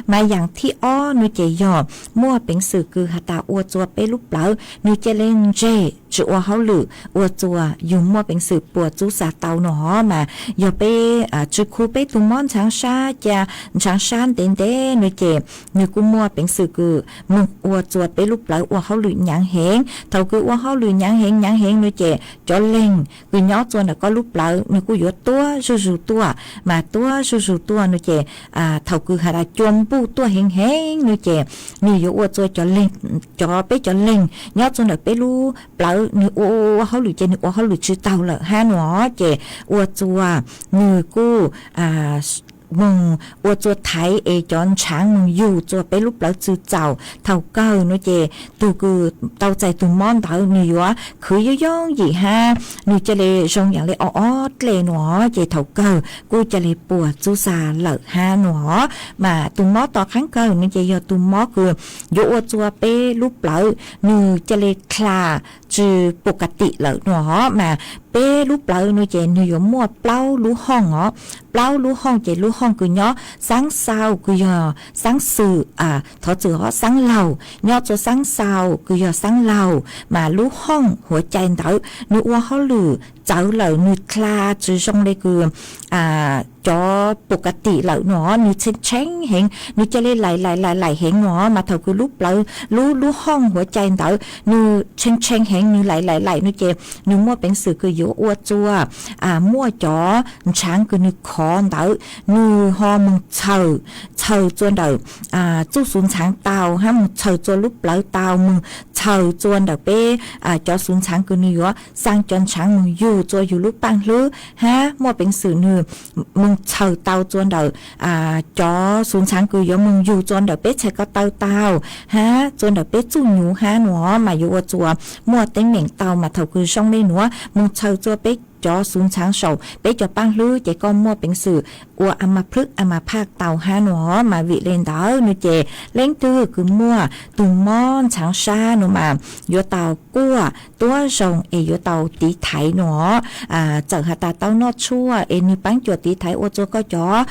Mas yaam thib ob no ces yog muaj peev xwm kws has tas ua txua peb lub plawv nws ca le ntseg tsi ua hauj lwm ua txua yug muaj peev xwm puas txub xav tau no. Mas yog peb tsi khu peb tug mob ntshaav sab ca, ntshaav sab ntev ntev no ces nws kuj muaj peev xwm kws moog ua txua peb lub plawv ua hauj lwm nyaav heev. Thaum kws ua hauj lwm nyaav heev nyaav heev no ces cov leeg kws nyob txua ntawm koj lub plawv nws kuj yuav tuab zuj zug tuaj. Mas tuab zuj zug tuaj no ces thaum kws has tas cua npuj tuaj heev heev no ces nws yuav ua txua cov, cov peb cov leeg nyob txua ntawm peb lub plawv nws ua ua hauj lwm ces nws ua hauj lwm tsi taug lawm hab no ces ua txua nws kuj moog ua txua thaiv es cov ntshaav moog yug txua peb lub plawv txwv txaus. Thaum kawg no ces tug kws tau txais tug mob ntawd nws yuav khwv yooj yooj yim hab nws ca le zoo yaam le ob ob dlej no ces thaum kawg kuj ca le puas txub xav lawm hab no. Mas tug mob tom qaab kawg no ces yog tug mob kws yuav ua txua peb lub plawv nws ca le dlha tsi pus ka tim lawm no. Mas peb lub plawv no ces nws yuav muaj plaub lub hooj os. Plaub lub hooj ces lub hooj kws nyob xaab xaus kws yog xaab xwm, thov txwm os, xaab laug, nyob txua xaab xaus kws yog xaab laug. Mas lub hooj huav cai ntawd nws ua hauj lwm txawv lawm nws dlha tsi zoo le kws cov pus ka tim lawm no, nws tshee tshee heev, nws ca le laim laim laim laim heev no. Mas thaum kws lub plawv, lub lub hooj huav cai ntawd nws tshee tshee heev nws laim laim laim no ces nws muaj peev xwm kws yuav ua txua muaj cov ntshaav kws nws khov ntawd nws ho moog txhawm, txhawm txua ntawm txuj xuv ntxhaav tau hab moog txhawm txua lub plawv tau, moog txhawm txua ntawm peb cov xuv ntxhaav kws nws yuav xaa cov ntshaav moog yug txua yug lub paaj hlwb hab muaj peev xwm nws moog txhawm tau txua ntawm cov xuv ntxhaav kws yuav moog yug txua ntawm peb txhais ko taw tau hab txua ntawm peb txuj nyuv hab no. Mas yuav ua txua muaj teeb meem tau. Mas thaum kws zoo le nuav moog txhawm txua peb cov xuv ntxhaav saum peb cov paaj hlwb ces koj muaj peev xwm ua a ma plhwb a ma phaj tau hab no. Mas vim le ntawd no ces leej twg kws muaj tug mob ntxhaav sab no mas yuav tau kuaj tuab zoo es yuav tau tiv thaiv no. Txawm has tas tau noj tshuaj es nws paab cuam tiv thaiv ua txua koj cov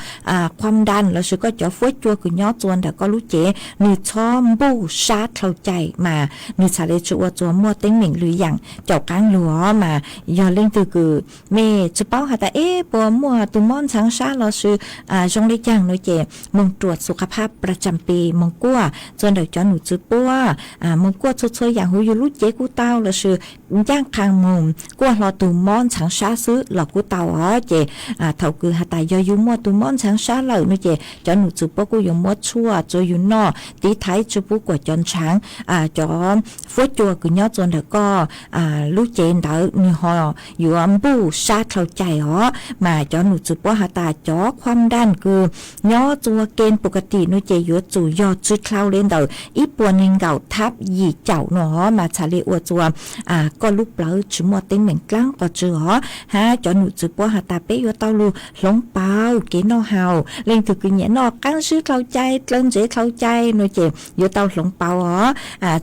qhuam nras lossis koj cov fuab cua kws nyob txua ntawm koj lub cev nws txhob npuj sab dlhau cai mas nws txhad le tsi ua txua muaj teeb meem lwm yaam caum qaab lug. Mas yog leej twg kws mej tsi paub has tas eb puas muaj tug mob ntxhaav sab lossis zoo le caag no ces moog ruam xu qha phaj pra tsam pis, moog kuaj txua ntawm cov num txwv puab, moog kuaj txhua txhua yaam huv yug lub cev kuj tau lossis ncaaj qha moog kuaj hlo tug mob ntxhaav sab xwb los kuj tau os. Ces thaum kws has tas yog yug muaj tug mob ntxhaav sab lawm no ces cov num txwv puab kuj yuav muab tshuaj txua yug noj tiv thaiv tsi pub kuas cov ntshaav, cov fuab cua kws nyob txua ntawm koj lub cev ntawd nws ho yuav puj sab dlhau cai os. Mas cov num txwv puab has tas cov khua ntaj kws nyob txua ke pus ka tim no ces yuav tsum yog tsw dlhau le ntawm ib puas neeg nkaum thab yim caum no os mas txhad le ua txua koj lub plawv tsis muaj teeb meem dlaab qhov tsw os. Hab cov num txwv puab has tas peb yuav tau lug hloov pauv kev noj haus, leej twg kws nyiam noj qaab zib dlhau cai, dlawg ntsev dlhau cai no ces yuav tau hloov pauv os.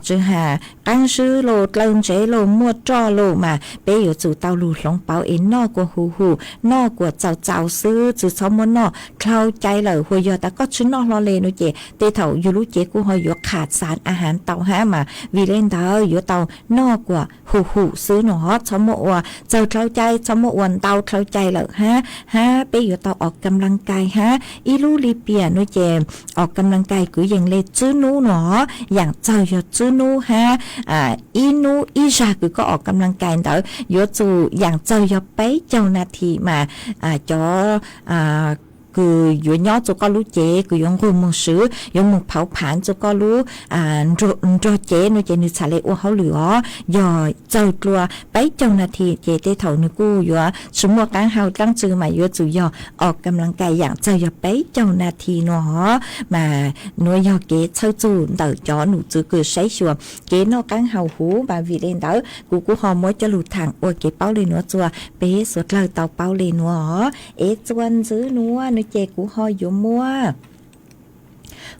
Tsi has qaab zib los dlawg ntsev los muaj roj los mas peb yuav tsum tau lug hloov pauv es noj kuas hum hum, noj kuas txaus txaus xwb, tsi txhob muab noj dlhau cai lawm. Huas yog tas koj tsi noj hlo le no ces tej thaum yug lub cev kuj ho yuav kham xaav a haav tau hab mas vim le ntawd yuav tau noj kuas hum hum xwb no os. Txhob muab ua txawg dlhau cai, txhob muab ua ntau dlhau cai lawm hab. Hab peb yuav tau os kam laj kais hab. Ib lub lim piam no ces os kam laj kais kwv yees le tswb nub no os, yaam txawg yog tswb nub hab ib nub ib zag kws koj os kam laj kais ntawd yuav tsum yaam txawg yog peb caug nas this mas cov kws yuav nyob txua koj lub cev kws yuav nqug moog swv, yuav moog phauv phaav txua koj lub nrog cev no ces nwg txhad le ua hauj lwm os. Yog txawg dlua peb caug nas this ces tej thaum nwg kuj yuav tsi muaj qaab hau dlaab tsi mas yuav tsum yog os kam laj kais yaam txawg yog peb caug nas this no os. Mas nuav yog kev txhawj txug ntawm cov num txwv kws saib xyuas kev noj qaab hau huv mas vim le ntawd kuv kuj ho muab coj lug thaam ua kev paub le nuav txua peb suav dlawg tau paub le nuav os. Es txua ntxiv nuav no ces kuv ho yuav muab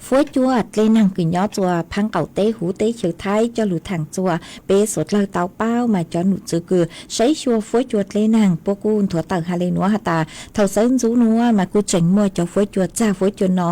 fuab cua dle naag kws nyob txua phaab qaum teb huv teb chaws Thaib coj lug thaam txua peb suav dlawg tau paub mas cov num txwv kws saib xyuas fuab cua dle naag puab kuj nthuav tawm has le nuav has tas thaum sawv ntxuv nuav mas kuj tseem muaj cov fuab cua txag fuab cua no.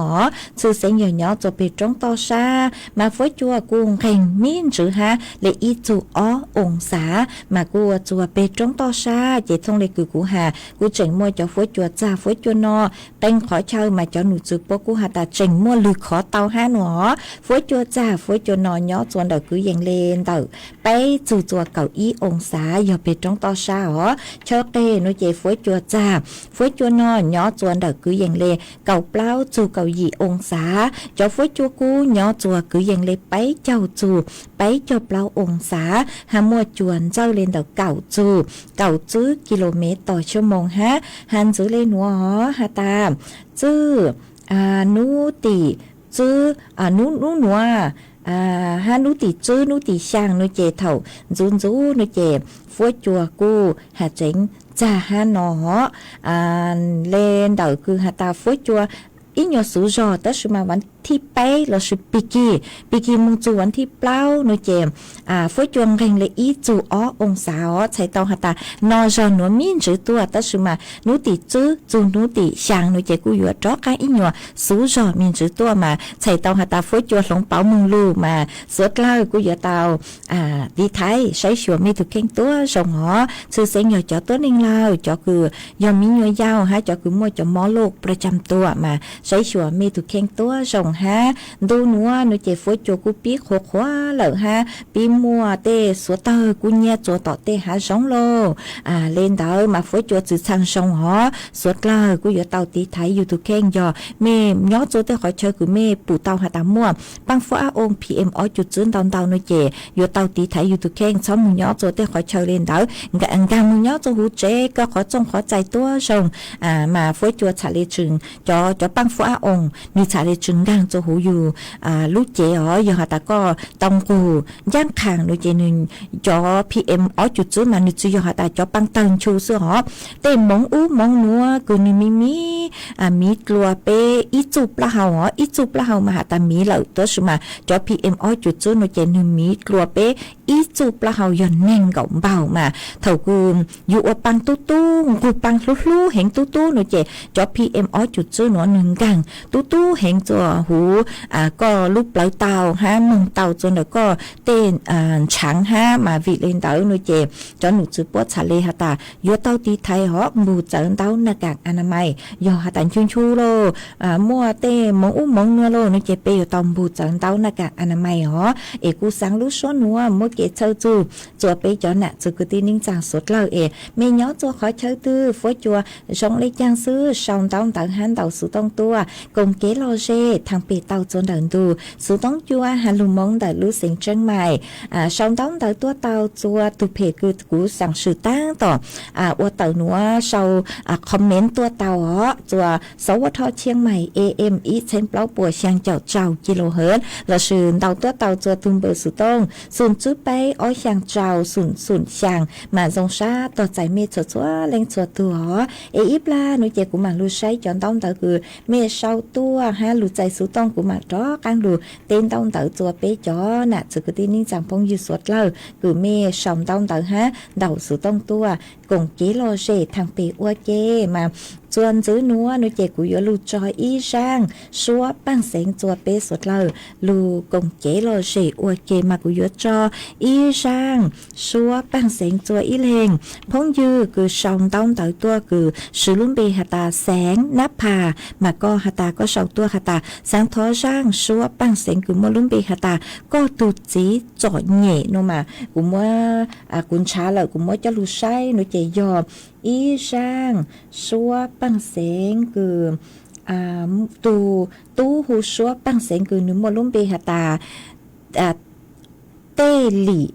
Tshwj xeeb yog nyob txua peg roob toj sab mas fuab cua kuj nqeeg mib ntsws hab le ib txug ob oo xav mas kuj ua txua peg roob toj sab ces thooj le kws kuv has kuj tseem muaj cov fuab cua txag fuab cua no. Qee qhov chaw mas cov num txwv puab kuj has tas tseem muaj lwg khov tau hab no os. Fuab cua txag fuab cua no nyob txua ntawm kwv yees le ntawm peb txug txua kaum ib oo xav yog peg roob toj sab os. Chaw qeg no ces fuab cua txag fuab cua no nyob txua ntawm kwv yees le kaum plaub txug kaum yim oo xav. Cov fuab cua kub nyob txua kwv yees le peb caug txug peb caug plaub oo xav, hab muaj cua ntxawj le ntawm kaum txug kaum tswb kis lus mev tos xuab moos hab. Has ntxiv le nuav os has tas txwj nub tim tswb nub nub nuav hab nub tim tswb nub tim xyaa no ces thaum ntxuv ntxuv no ces fuab cua kuj has tseev txag hab no os. Le ntawm kws has tas fuab cua ib nyuas xuv zog tab sis mas vas thib peb lossis pig kig, pig kig moog txug vas thib plaub no ces fuab cua nqeeg le ib txug ob oo xav os. Txhais tau has tas no zog nuav mib ntsws tuaj tab sis mas nub tim tswb txug nub tim xyaa no ces kuj yuav rov qaab ib nyuas xuv zog mib ntsws tuaj mas txhais tau has tas fuab cua hloov pauv moog lug mas suav dlawg kuj yuav tau tiv thaiv saib xyuas mej tug kheej tuab zoo os. Tshwj xeeb yog cov tuab neeg lawm, cov kws yog miv nyuas yaus hab cov kws muaj cov mob loj pla cam tuam mas saib xyuas mej tug kheej tuab zoo hab. Ntu nuav no ces fuab cua kuj pib qhuav qhuav lawm hab pib muaj tej xuav tawg kub nyiab txua tom tej hav zoov lauj. Le ntawd mas fuab cua txwv txhaj zoo os. Suav dlawg kuj yuav tau tiv thaiv yug tug kheej, yog mej nyob txua tej qhov chaw kws mej pum tau has tas muaj paaj fuab ab oo P M ob cum tswb ntau ntau no ces yuav tau tiv thaiv yug tug kheej txhob moog nyob txua tej qhov chaw le ntawd, nkaag moog nyob txua huv tsev kawg qhov txooj qhov txais tuab zoo mas fuab cua txhaj le tsw cov paaj fuab ab oo, nwg txhaj le tsw nkaag txua huv yug lub cev os. Yog has tas koj tau nqug ncaab qhaas no ces nwg cov P M ob cum tswb mas nwg tsi yog has tas cov paaj tawg nchu xwb os. Tej moov ub moov nuav kws nwg miv miv miv dlua peb ib txuj plaub hau os, ib txuj plaub hau mas has tas miv lawm tab sis mas cov P M ob cum tswb no ces nwg miv dlua peb ib txuj plaub hau yog neeg nkaum npaug mas thaum kws yug ua paaj tub tub, nqug paaj hlub hlub heev tub tub no ces cov P M ob cum tswb nuav nwg nkaag tub tub heev txua huv koj lub plawv tau hab moog tau txua ntawm koj tej ntshaav hab mas vim le ntawd no ces cov num txwv puab txhaj le has tas yuav tau tiv thaiv hov npug txawv ntaub naj kaam a na mais. Yog has tas nchu nchu lauj, muaj tej moov ub moov nuav lauj no ces peb yuav tau npug txawv ntaub naj kaam a na mais os. Es kuj xaav lub suab nuav muab kev txhawj txug txua peb cov nam txwv kwv tij neej tsaa suav dlawg es mej nyob txua qhov chaw twg fuab cua zoo le caag xwb sau ntaub ntawv hab ntaus xuv tooj tuaj koom kev lom zem thaam pem tau txuas ntawm ntug xuv toob cua has lug Moob ntawm lub xeev Tseeb Mais. Sau ntaub ntawv tuaj tau txua tug phem kws kuv xaam swm taab tom ua tawm nuav sau comment tuaj tau os, txua sáu W Chiang Mai A M ib txheeb plaub puas xyaa caum rau kilohertz lossis ntau tuaj tau txua tug npawb xuv tooj xoom tswb peb ob xyaa rau xoom xoom xyaa. Maam zoo sab tog txais mej txhua txhua leej txhua tug os. Es ib plag nuav ces kuv maam lug saib cov ntaub ntawv kws mej sau tuaj hab lug txais xuv tooj, kuv maam rov qaab lug teb ntaub ntawv txua peb cov nam txwv kwv tij neej tsaa phooj ywg suav dlawg kws mej sau ntaub ntawv hab ntaus xuv tooj tuaj koom kev lom zem thaam pem ua ke. Mas txua ntxiv nuav nuav ces kuv yuav lug tso ib zaaj suab paaj xeev txua peb suav dlawg lug koom kev lom zem ua ke. Mas kuv yuav tso ib zaaj suab paaj xeev txua ib leeg. Phooj ywg kws sau ntaub ntawv tuaj kws swv lub npe has tas Xeev Nab Phas, mas koj has tas koj sau tuaj has tas xaav thov zaaj suab paaj xeev kws muaj lub npe has tas koj tug txiv txom nyem no mas kuv muab, kuv nrhav lawm kuv muab coj lug saib nuav ces yog ib zaaj suab paaj xeev kws tug tub hu suab paaj xeev kws nwg muaj lub npe has tas Tej Lim,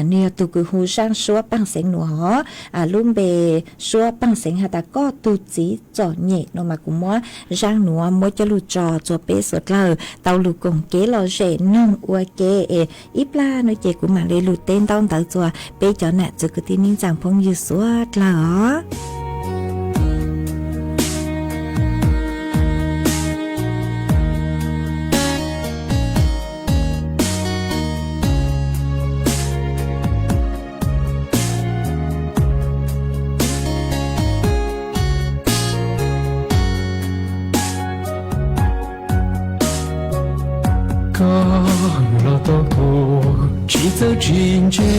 nwg yog tug kws hu zaaj suab paaj xeev nuav hov. Lub npe suab paaj xeev has tas koj tug txiv txom nyem no mas kuv muab zaaj nuav muab coj lug tso txua peb suav dlawg tau lug koom kev lom zem noog ua ke. Es ib plag nuav ces kuv maam le lug teb ntaub ntawv txua peb cov nam txwv kwv tij neej tsaa phooj ywg suav dlawg os. Koj los tau kuv tsis txawj tsis ntse,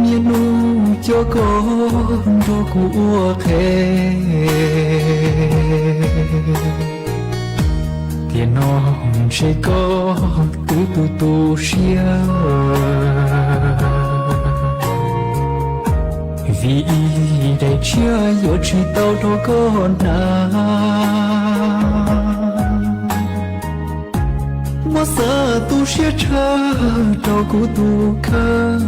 niaj hnub coj koj nrog kuv ua qhev. Tiam no ntshe koj twb tu tu siab, vim ib daim tshiab yuav tsis tau rau koj hnav. Muab xav tu siab tshaj rau kuv tus kheej.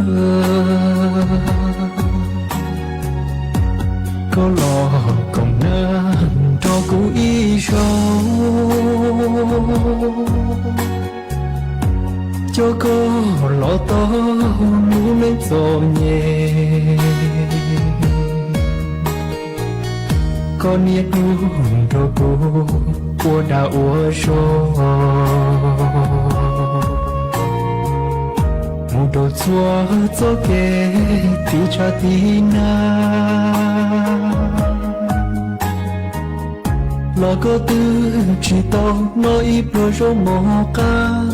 Koj los koom nab nrog kuv ib zaug, coj koj los tau lub neej txom nyem. Koj niaj hnub nrog kuv ua dag ua zog, mus rau txhua txoj kev tiv tshav tiv nag, los koj twb tsis tau noj ib pluag zaub mov qab.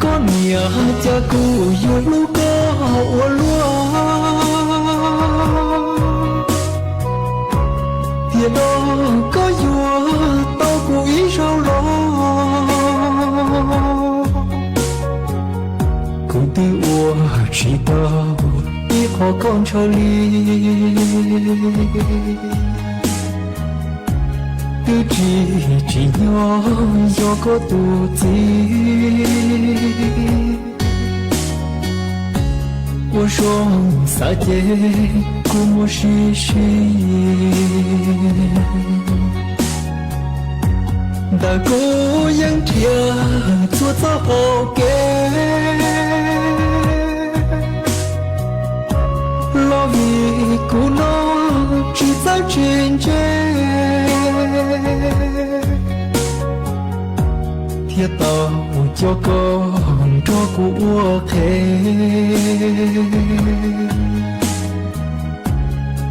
Koj niam, cas kuv yuav hlub koj ua luaj, tiam no koj yuav tau kuv ib zaug los, kuv twb ua tsis tau ib qho koj ntshaw li. Twb tsis tsim nyog yog koj tus txiv, ua zoo xav ces kuv muaj sib sib. Ntawm kuv yeej nrhiav txhua txoj hau kev, los vim kuv no tsis txawj tsis ntse, thiaj tau coj koj nrog kuv ua qhev.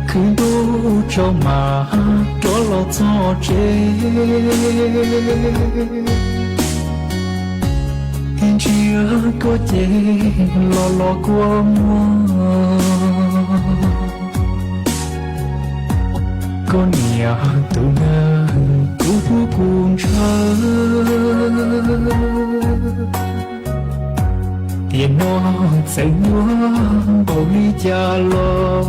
Khwv ntuj tsaus mas rov los txog tsev, thiaj ntsia koj ces los los kua muag. Koj niam, tus neeg kuv hlub kuv ntshaw, Tiam no txawm nyuaj npaum li cas los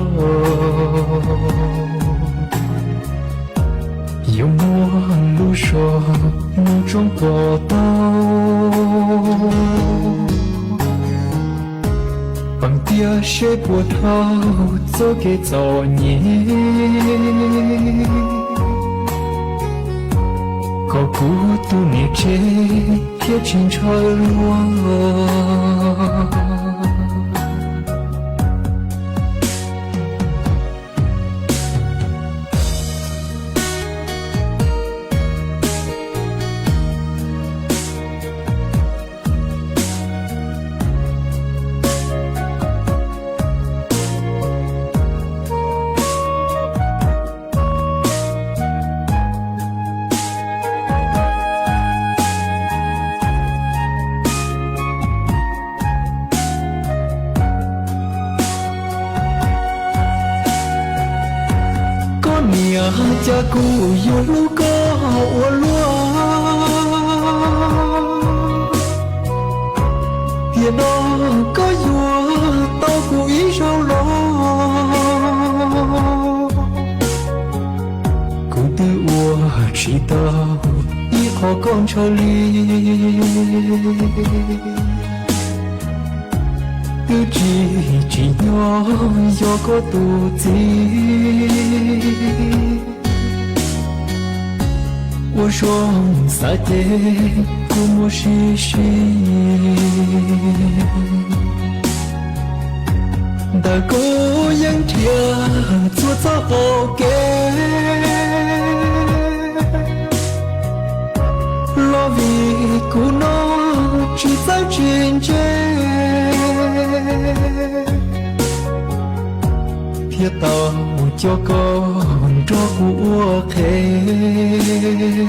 yuav muaj lub zog mus tsoob kom tau, peem tiaj seb puas dhau txoj kev txom nyem, kom kuv tus niam tsev thiaj tsis ntshaw luag. Koj niam, cas kuv yuav hlub koj ua luaj, tiam no koj yuav tau kuv ib zaug los, kuv twb ua tsis tau ib qho koj ntshaw li. Twb tsis tsim nyog yog koj tus txiv, ua zoo xav ces kuv muab sib sib. Ntawm kuv yeej nrhiav txhua txoj hau kev, los vim kuv no tsis txawj tsis ntse, thiaj tau coj koj nrog kuv ua qhev.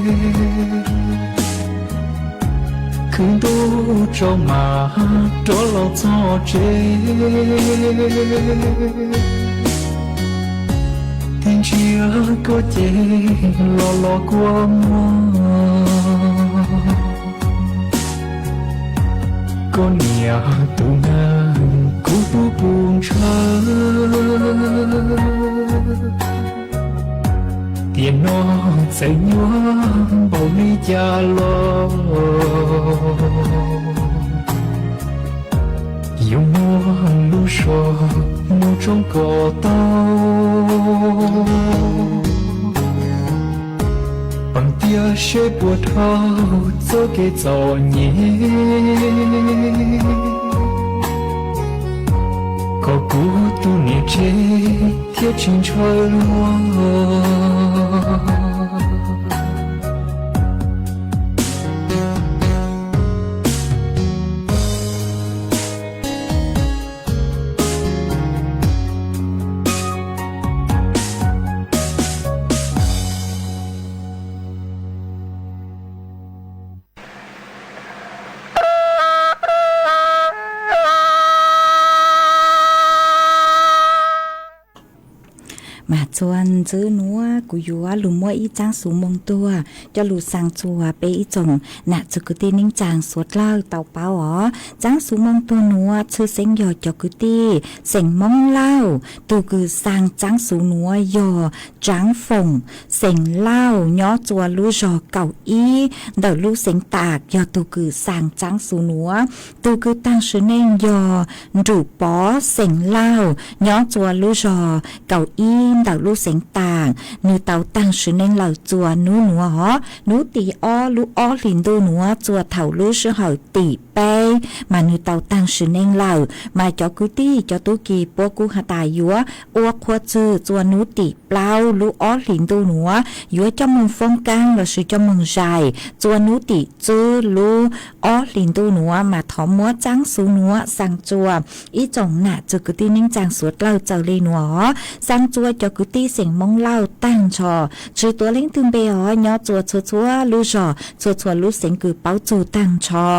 Khwv ntuj tsaus mas rov los txog tsev, tig ntsia koj ces los los kua muag. Koj niam tus neeg kuv pub puv ntshaw, tiam no txawm nyuaj npaum li cas los yuav muaj lub zog mus tsoob kom tau, peem tiaj seb puas dhau txoj kev txom nyem, kom kuv tus niam tsev thiaj tsis ntshaw luag. Mas txuas ntxiv nuav kuv yuav lug muab ib tsaab xuv moo tuag coj lug xaa txuas peb ib tsoom nam txwv kwv tij neej tsaa suav dlawg tau paub os. Tsaab xuv moo tuag nuav tshwj xeeb yog cov kwv tij xeem Moob Lauj tug kws xaa tsaab xuv nuav yog Tsaav Foom xeem Lauj nyob txua lub zog kaum ib ntawm lub xeev Tam yog tug kws xaa tsaab xuv nuav. Tug kws taag sim neej yog Nrum Pov xeem Lauj nyob txua lub zog kaum ib ntawm lub xeev Tam, nwg tau taag sim neej lawm txua nub nuav os. Nub tim ob lub ob hlis ntuj nuav txua thaum lub sij hawm tim peb mas nwg tau taag sim neej lawm. Mas cov kwv tij cov tub ki puab kuj has tas yuav ua qhuav txug txua nub tim plaub lub ob hlis ntuj nuav, yuav coj moog foob kaab lossis coj moog zais txua nub tim tswb lub ob hlis ntuj nuav mas thov muab tsaab xuv nuav xaa txua. Ib tsoom nam txwv kwv tij neej tsaa suav dlawg txawm le nuav os, xaa txua cov kwv tib xeem Hmoob Lauj tag nrho, tsis tuav leej twg npe os, nyob txua txhua txhua lub zos, txhua txhua lub xeev kws paub txug tag nrho.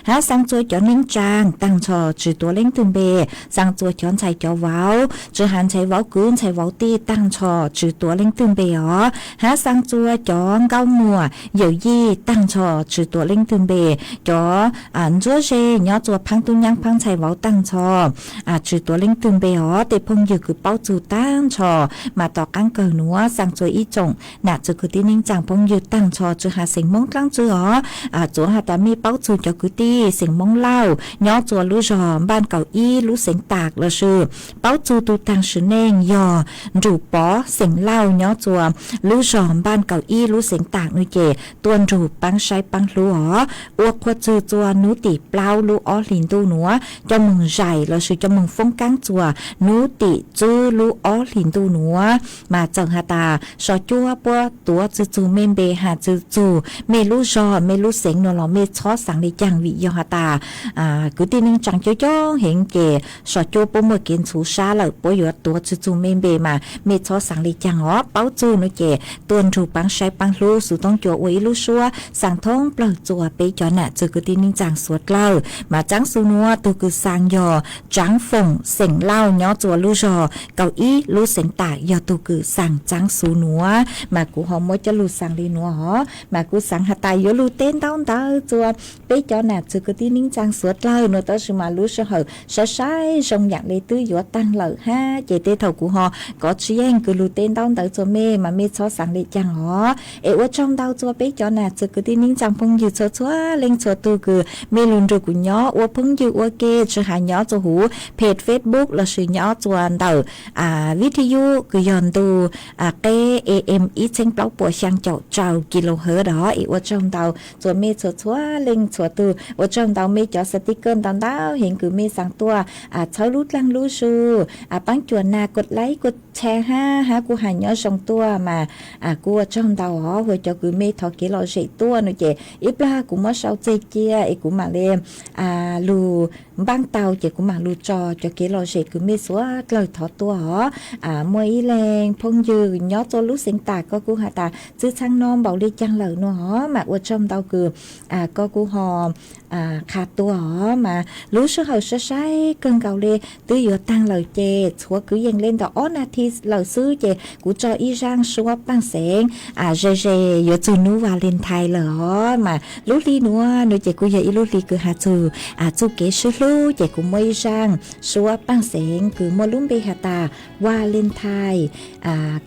Hab xaa txua cov neej tsaa tag nrho, tsis tuav leej twg npe. Xaa txua cov ntxhais cov vauv, tsis has ntxhais vauv kwv ntxhais vauv tij tag nrho, tsis tuav leej twg npe os. Hab xaa txua cov nkauj muam yawm yij tag nrho, tsis tuav leej twg npe. Cov ntsuab ze nyob txua phaab tub nyaab phaab ntxhais vauv tag nrho, tsis tuav leej twg npe os. Tej phooj ywg kws paub txug tag nrho, mas tom qaab kawg nuav xaa txua ib tsoom nam txwv kwv tij neej tsaa phooj ywg tag nrho, tsis has xeem Hmoob dlaab tsi os, txuav has tas mej paub txug cov kwv tij xeem Hmoob Lauj nyob txua lub zog npaaj kaum ib lub xeev Tam lossis paub txug tug taag sim neej yog Nrug Pov xeem Lauj nyob txua lub zog npaaj kaum ib lub xeev Tam nuav ces tuaj nrug paab saib paab hlub os. Ua qhua txwg txua nub tim plaub lub ob hlis ntuj nuav, coj moog zais lossis coj moog foob kaab txua nub tim tswb lub ob hlis ntuj nuav. Mas txawm has tas sov cuab puab tuav tsi txug mej npe, has tsi txug mej lub zog mej lub xeev nuav los mej txhob xaav le caag, vim yog has tas kwv tij neej tsaa coob coob heev ces sov cuab puab muaj kev ntxhuv sab lawm, puab yuav tuav tsi txug mej npe mas mej txhob xaav le caag os. Paub txug nuav ces tuaj nrug paab saib paab hlub, xuv toob cua ua ib lub suab xaa thoob plawg txua peb cov nam txwv kwv tij neej tsaa suav dlawg. Mas tsaab xuv nuav tug kws xaa yog Tsaav Foom xeem Lauj nyob txua lub zog kaum ib lub xeev Tam yog tug kws xaa tsaab xuv nuav. Mas kuv ho muab coj lug xaa le nuav os, mas kuv xaav has tas yuav lug teb ntaub ntawv txua peb cov nam txwv kwv tij neej tsaa suav dlawg nuav, tab sis mas lub sij hawm saib saib zoo yaam le twb yuav taag lawm hab, ces tej thaum kuv ho kov tsi yeej kws lug teb ntaub ntawv txua mej mas mej txhob xaav le caag os. Es ua tsaug ntau txua peb cov nam txwv kwv tij neej tsaa phooj ywg txhua txhua leej txhua tug kws mej lug nrug kuv nyob ua phooj ywg ua ke, tsi has nyob txua huv page Facebook lossis nyob txua ntawm video kws yog ntu qeb A M ib txheeb plaub puas xyaa caum rau kilohertz os. Es ua tsaug ntau txua mej txhua txhua leej txhua tug, ua tsaug ntau mej cov sticker ntau ntau heev kws mej xaa tuaj txhawb lub dlaag lub zug, paab cuam nas kuv like kuv share hab, hab kuv has nyob zoo tuaj mas kuv ua tsaug ntau os. Ua cov kws mej thov kev lom zem tuaj nuav ces ib plag kuv muab sau txeg cia es kuv maam le lug npaab tau ces kuv maam lug tso cov kev lom zem kws mej suav dlawg thov tuaj os. Muaj ib leeg phooj ywg nyob txua lub xeev Tam koj kuj has tas txwv txheej no npaum le caag lawm nuav os, mas ua tsaug ntau kws koj kuj ho qha tuaj os. Mas lub sij hawm saib saib kawg nkaus le twb yuav taag lawm ces tshuav kwv yees le ntawm ob nas this lawm xwb ces kuv tso ib zaaj suab paaj xeev ze ze yuav txug nub Valentine lawm os. Mas lub hli nuav nuav ces kuj yog ib lub hli kws has txug txuj kev sib hlub ces kuv muaj ib zaaj suab paaj xeev kws muaj lub npe has tas Valentine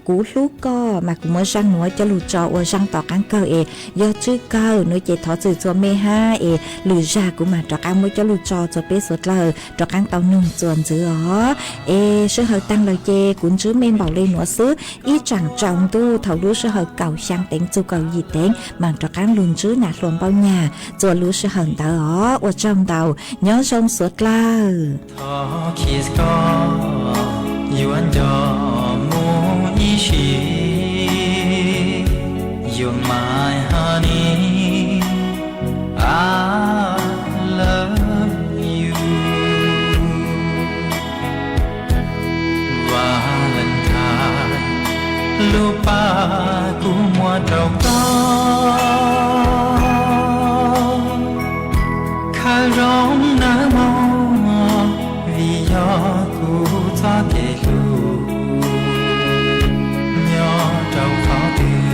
kuv hlub koj. Mas kuv muab zaaj nuav coj lug tso ua zaaj tom qaab kawg es yog tsw kawg nuav ces thov txim txua mej hab es lwm zag kuv maam rov qaab muab coj lug tso txua peb suav dlawg rov qaab tau noog txua ntxiv os. Es sij hawm taag lawm ces kuv ntsib mej npaum le nuav xwb, ib tsaam tsaus ntuj thaum lub sij hawm kaum xyaa teev txug kaum yim teev maam rov qaab lug ntsib nam hluas Npauj Nyag txua lub sij hawm ntawd os. Ua tsaug ntau, nyob zoo suav dlawg. Thov Khetos yuav nco mus ib sim, you're my honey, I love you. Valentine, lub paj kuv muab rau koj, khaws zoo nawb mog, vim yog kuv txoj kev hlub. Nyob rau qhov twg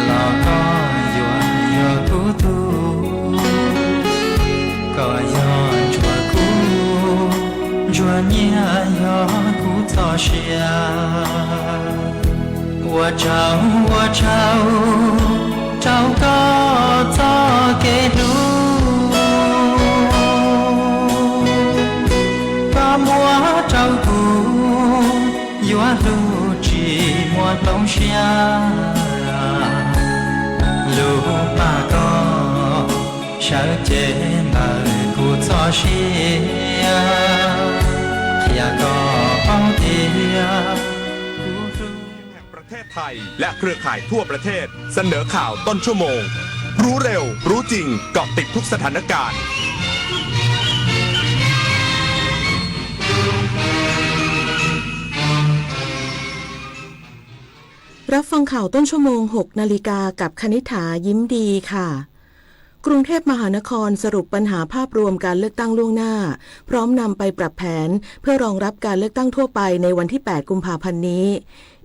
los koj yuav yog kuv tug, koj yog ntsuag kuv, ntsuag nyiaj yog kuv txoj sia. Ua tsaug, ua tsaug rau koj txoj kev hlub, koj muab rau kuv yuav hlub tsis muaj toob siab. Lub paj koj sawv cev ntawm kuv txoj sia, qhia koj paub tias kuv hlub ประเทศไทยและเครือข่ายทั่วประเทศเสนอข่าวต้นชั่วโมง รู้เร็ว รู้จริง เกาะติดทุกสถานการณ์ รับฟังข่าวต้นชั่วโมง หกนาฬิกา กับคณิษฐา ยิ้มดีค่ะ กรุงเทพมหานครสรุปปัญหาภาพรวมการเลือกตั้งล่วงหน้า พร้อมนำไปปรับแผนเพื่อรองรับการเลือกตั้งทั่วไปในวันที่ แปด กุมภาพันธ์นี้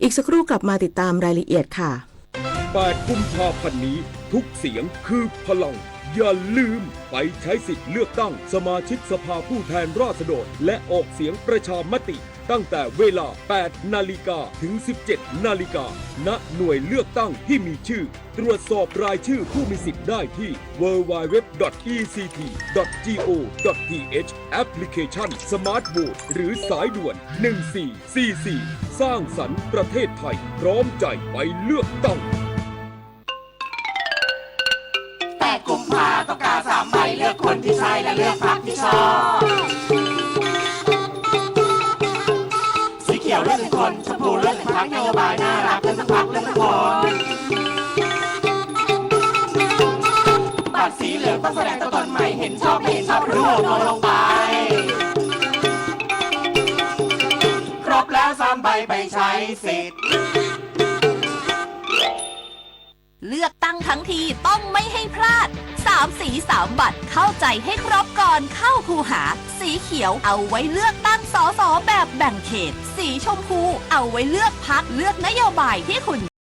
อีกสักครู่กลับมาติดตามรายละเอียดค่ะ แปด กุมภาพันธ์นี้ ทุกเสียงคือพลัง อย่าลืมไปใช้สิทธิ์เลือกตั้งสมาชิกสภาผู้แทนราษฎร และออกเสียงประชามติ ตั้งแต่เวลา แปด นาฬิกา ถึง สิบเจ็ด นาฬิกา ณ หน่วยเลือกตั้งที่มีชื่อ ตรวจสอบรายชื่อผู้มีสิทธิ์ได้ที่ ดับเบิลยู ดับเบิลยู ดับเบิลยู ดอท อี ซี ที ดอท จี โอ ดอท ที เอช แอปพลิเคชัน สมาร์ทโหวต หรือสายด่วน หนึ่งสี่สี่สี่ สร้างสรรค์ประเทศไทย พร้อมใจไปเลือกตั้ง แปด กุมภาต้องการสามใบ เลือกคนที่ใช่และเลือกพรรคที่ชอบ สีเขียวเลือกหนึ่งคน ชมพูเลือกหนึ่งพรรคนโยบายน่ารักเลือกทั้งพรรคเลือกทั้งคน บัตรสีเหลืองต้องแสดงตัวตนใหม่ เห็นชอบไม่เห็นชอบรูปโนลงไป ครบแล้วสามใบไปใช้สิทธิ์ เลือกตั้งทั้งทีต้องไม่ให้พลาด สามสีสามบัตร เข้าใจให้ครบก่อนเข้าคูหา สีเขียวเอาไว้เลือกตั้ง สส แบบแบ่งเขต สีชมพูเอาไว้เลือกพรรค เลือกนโยบายที่คุณ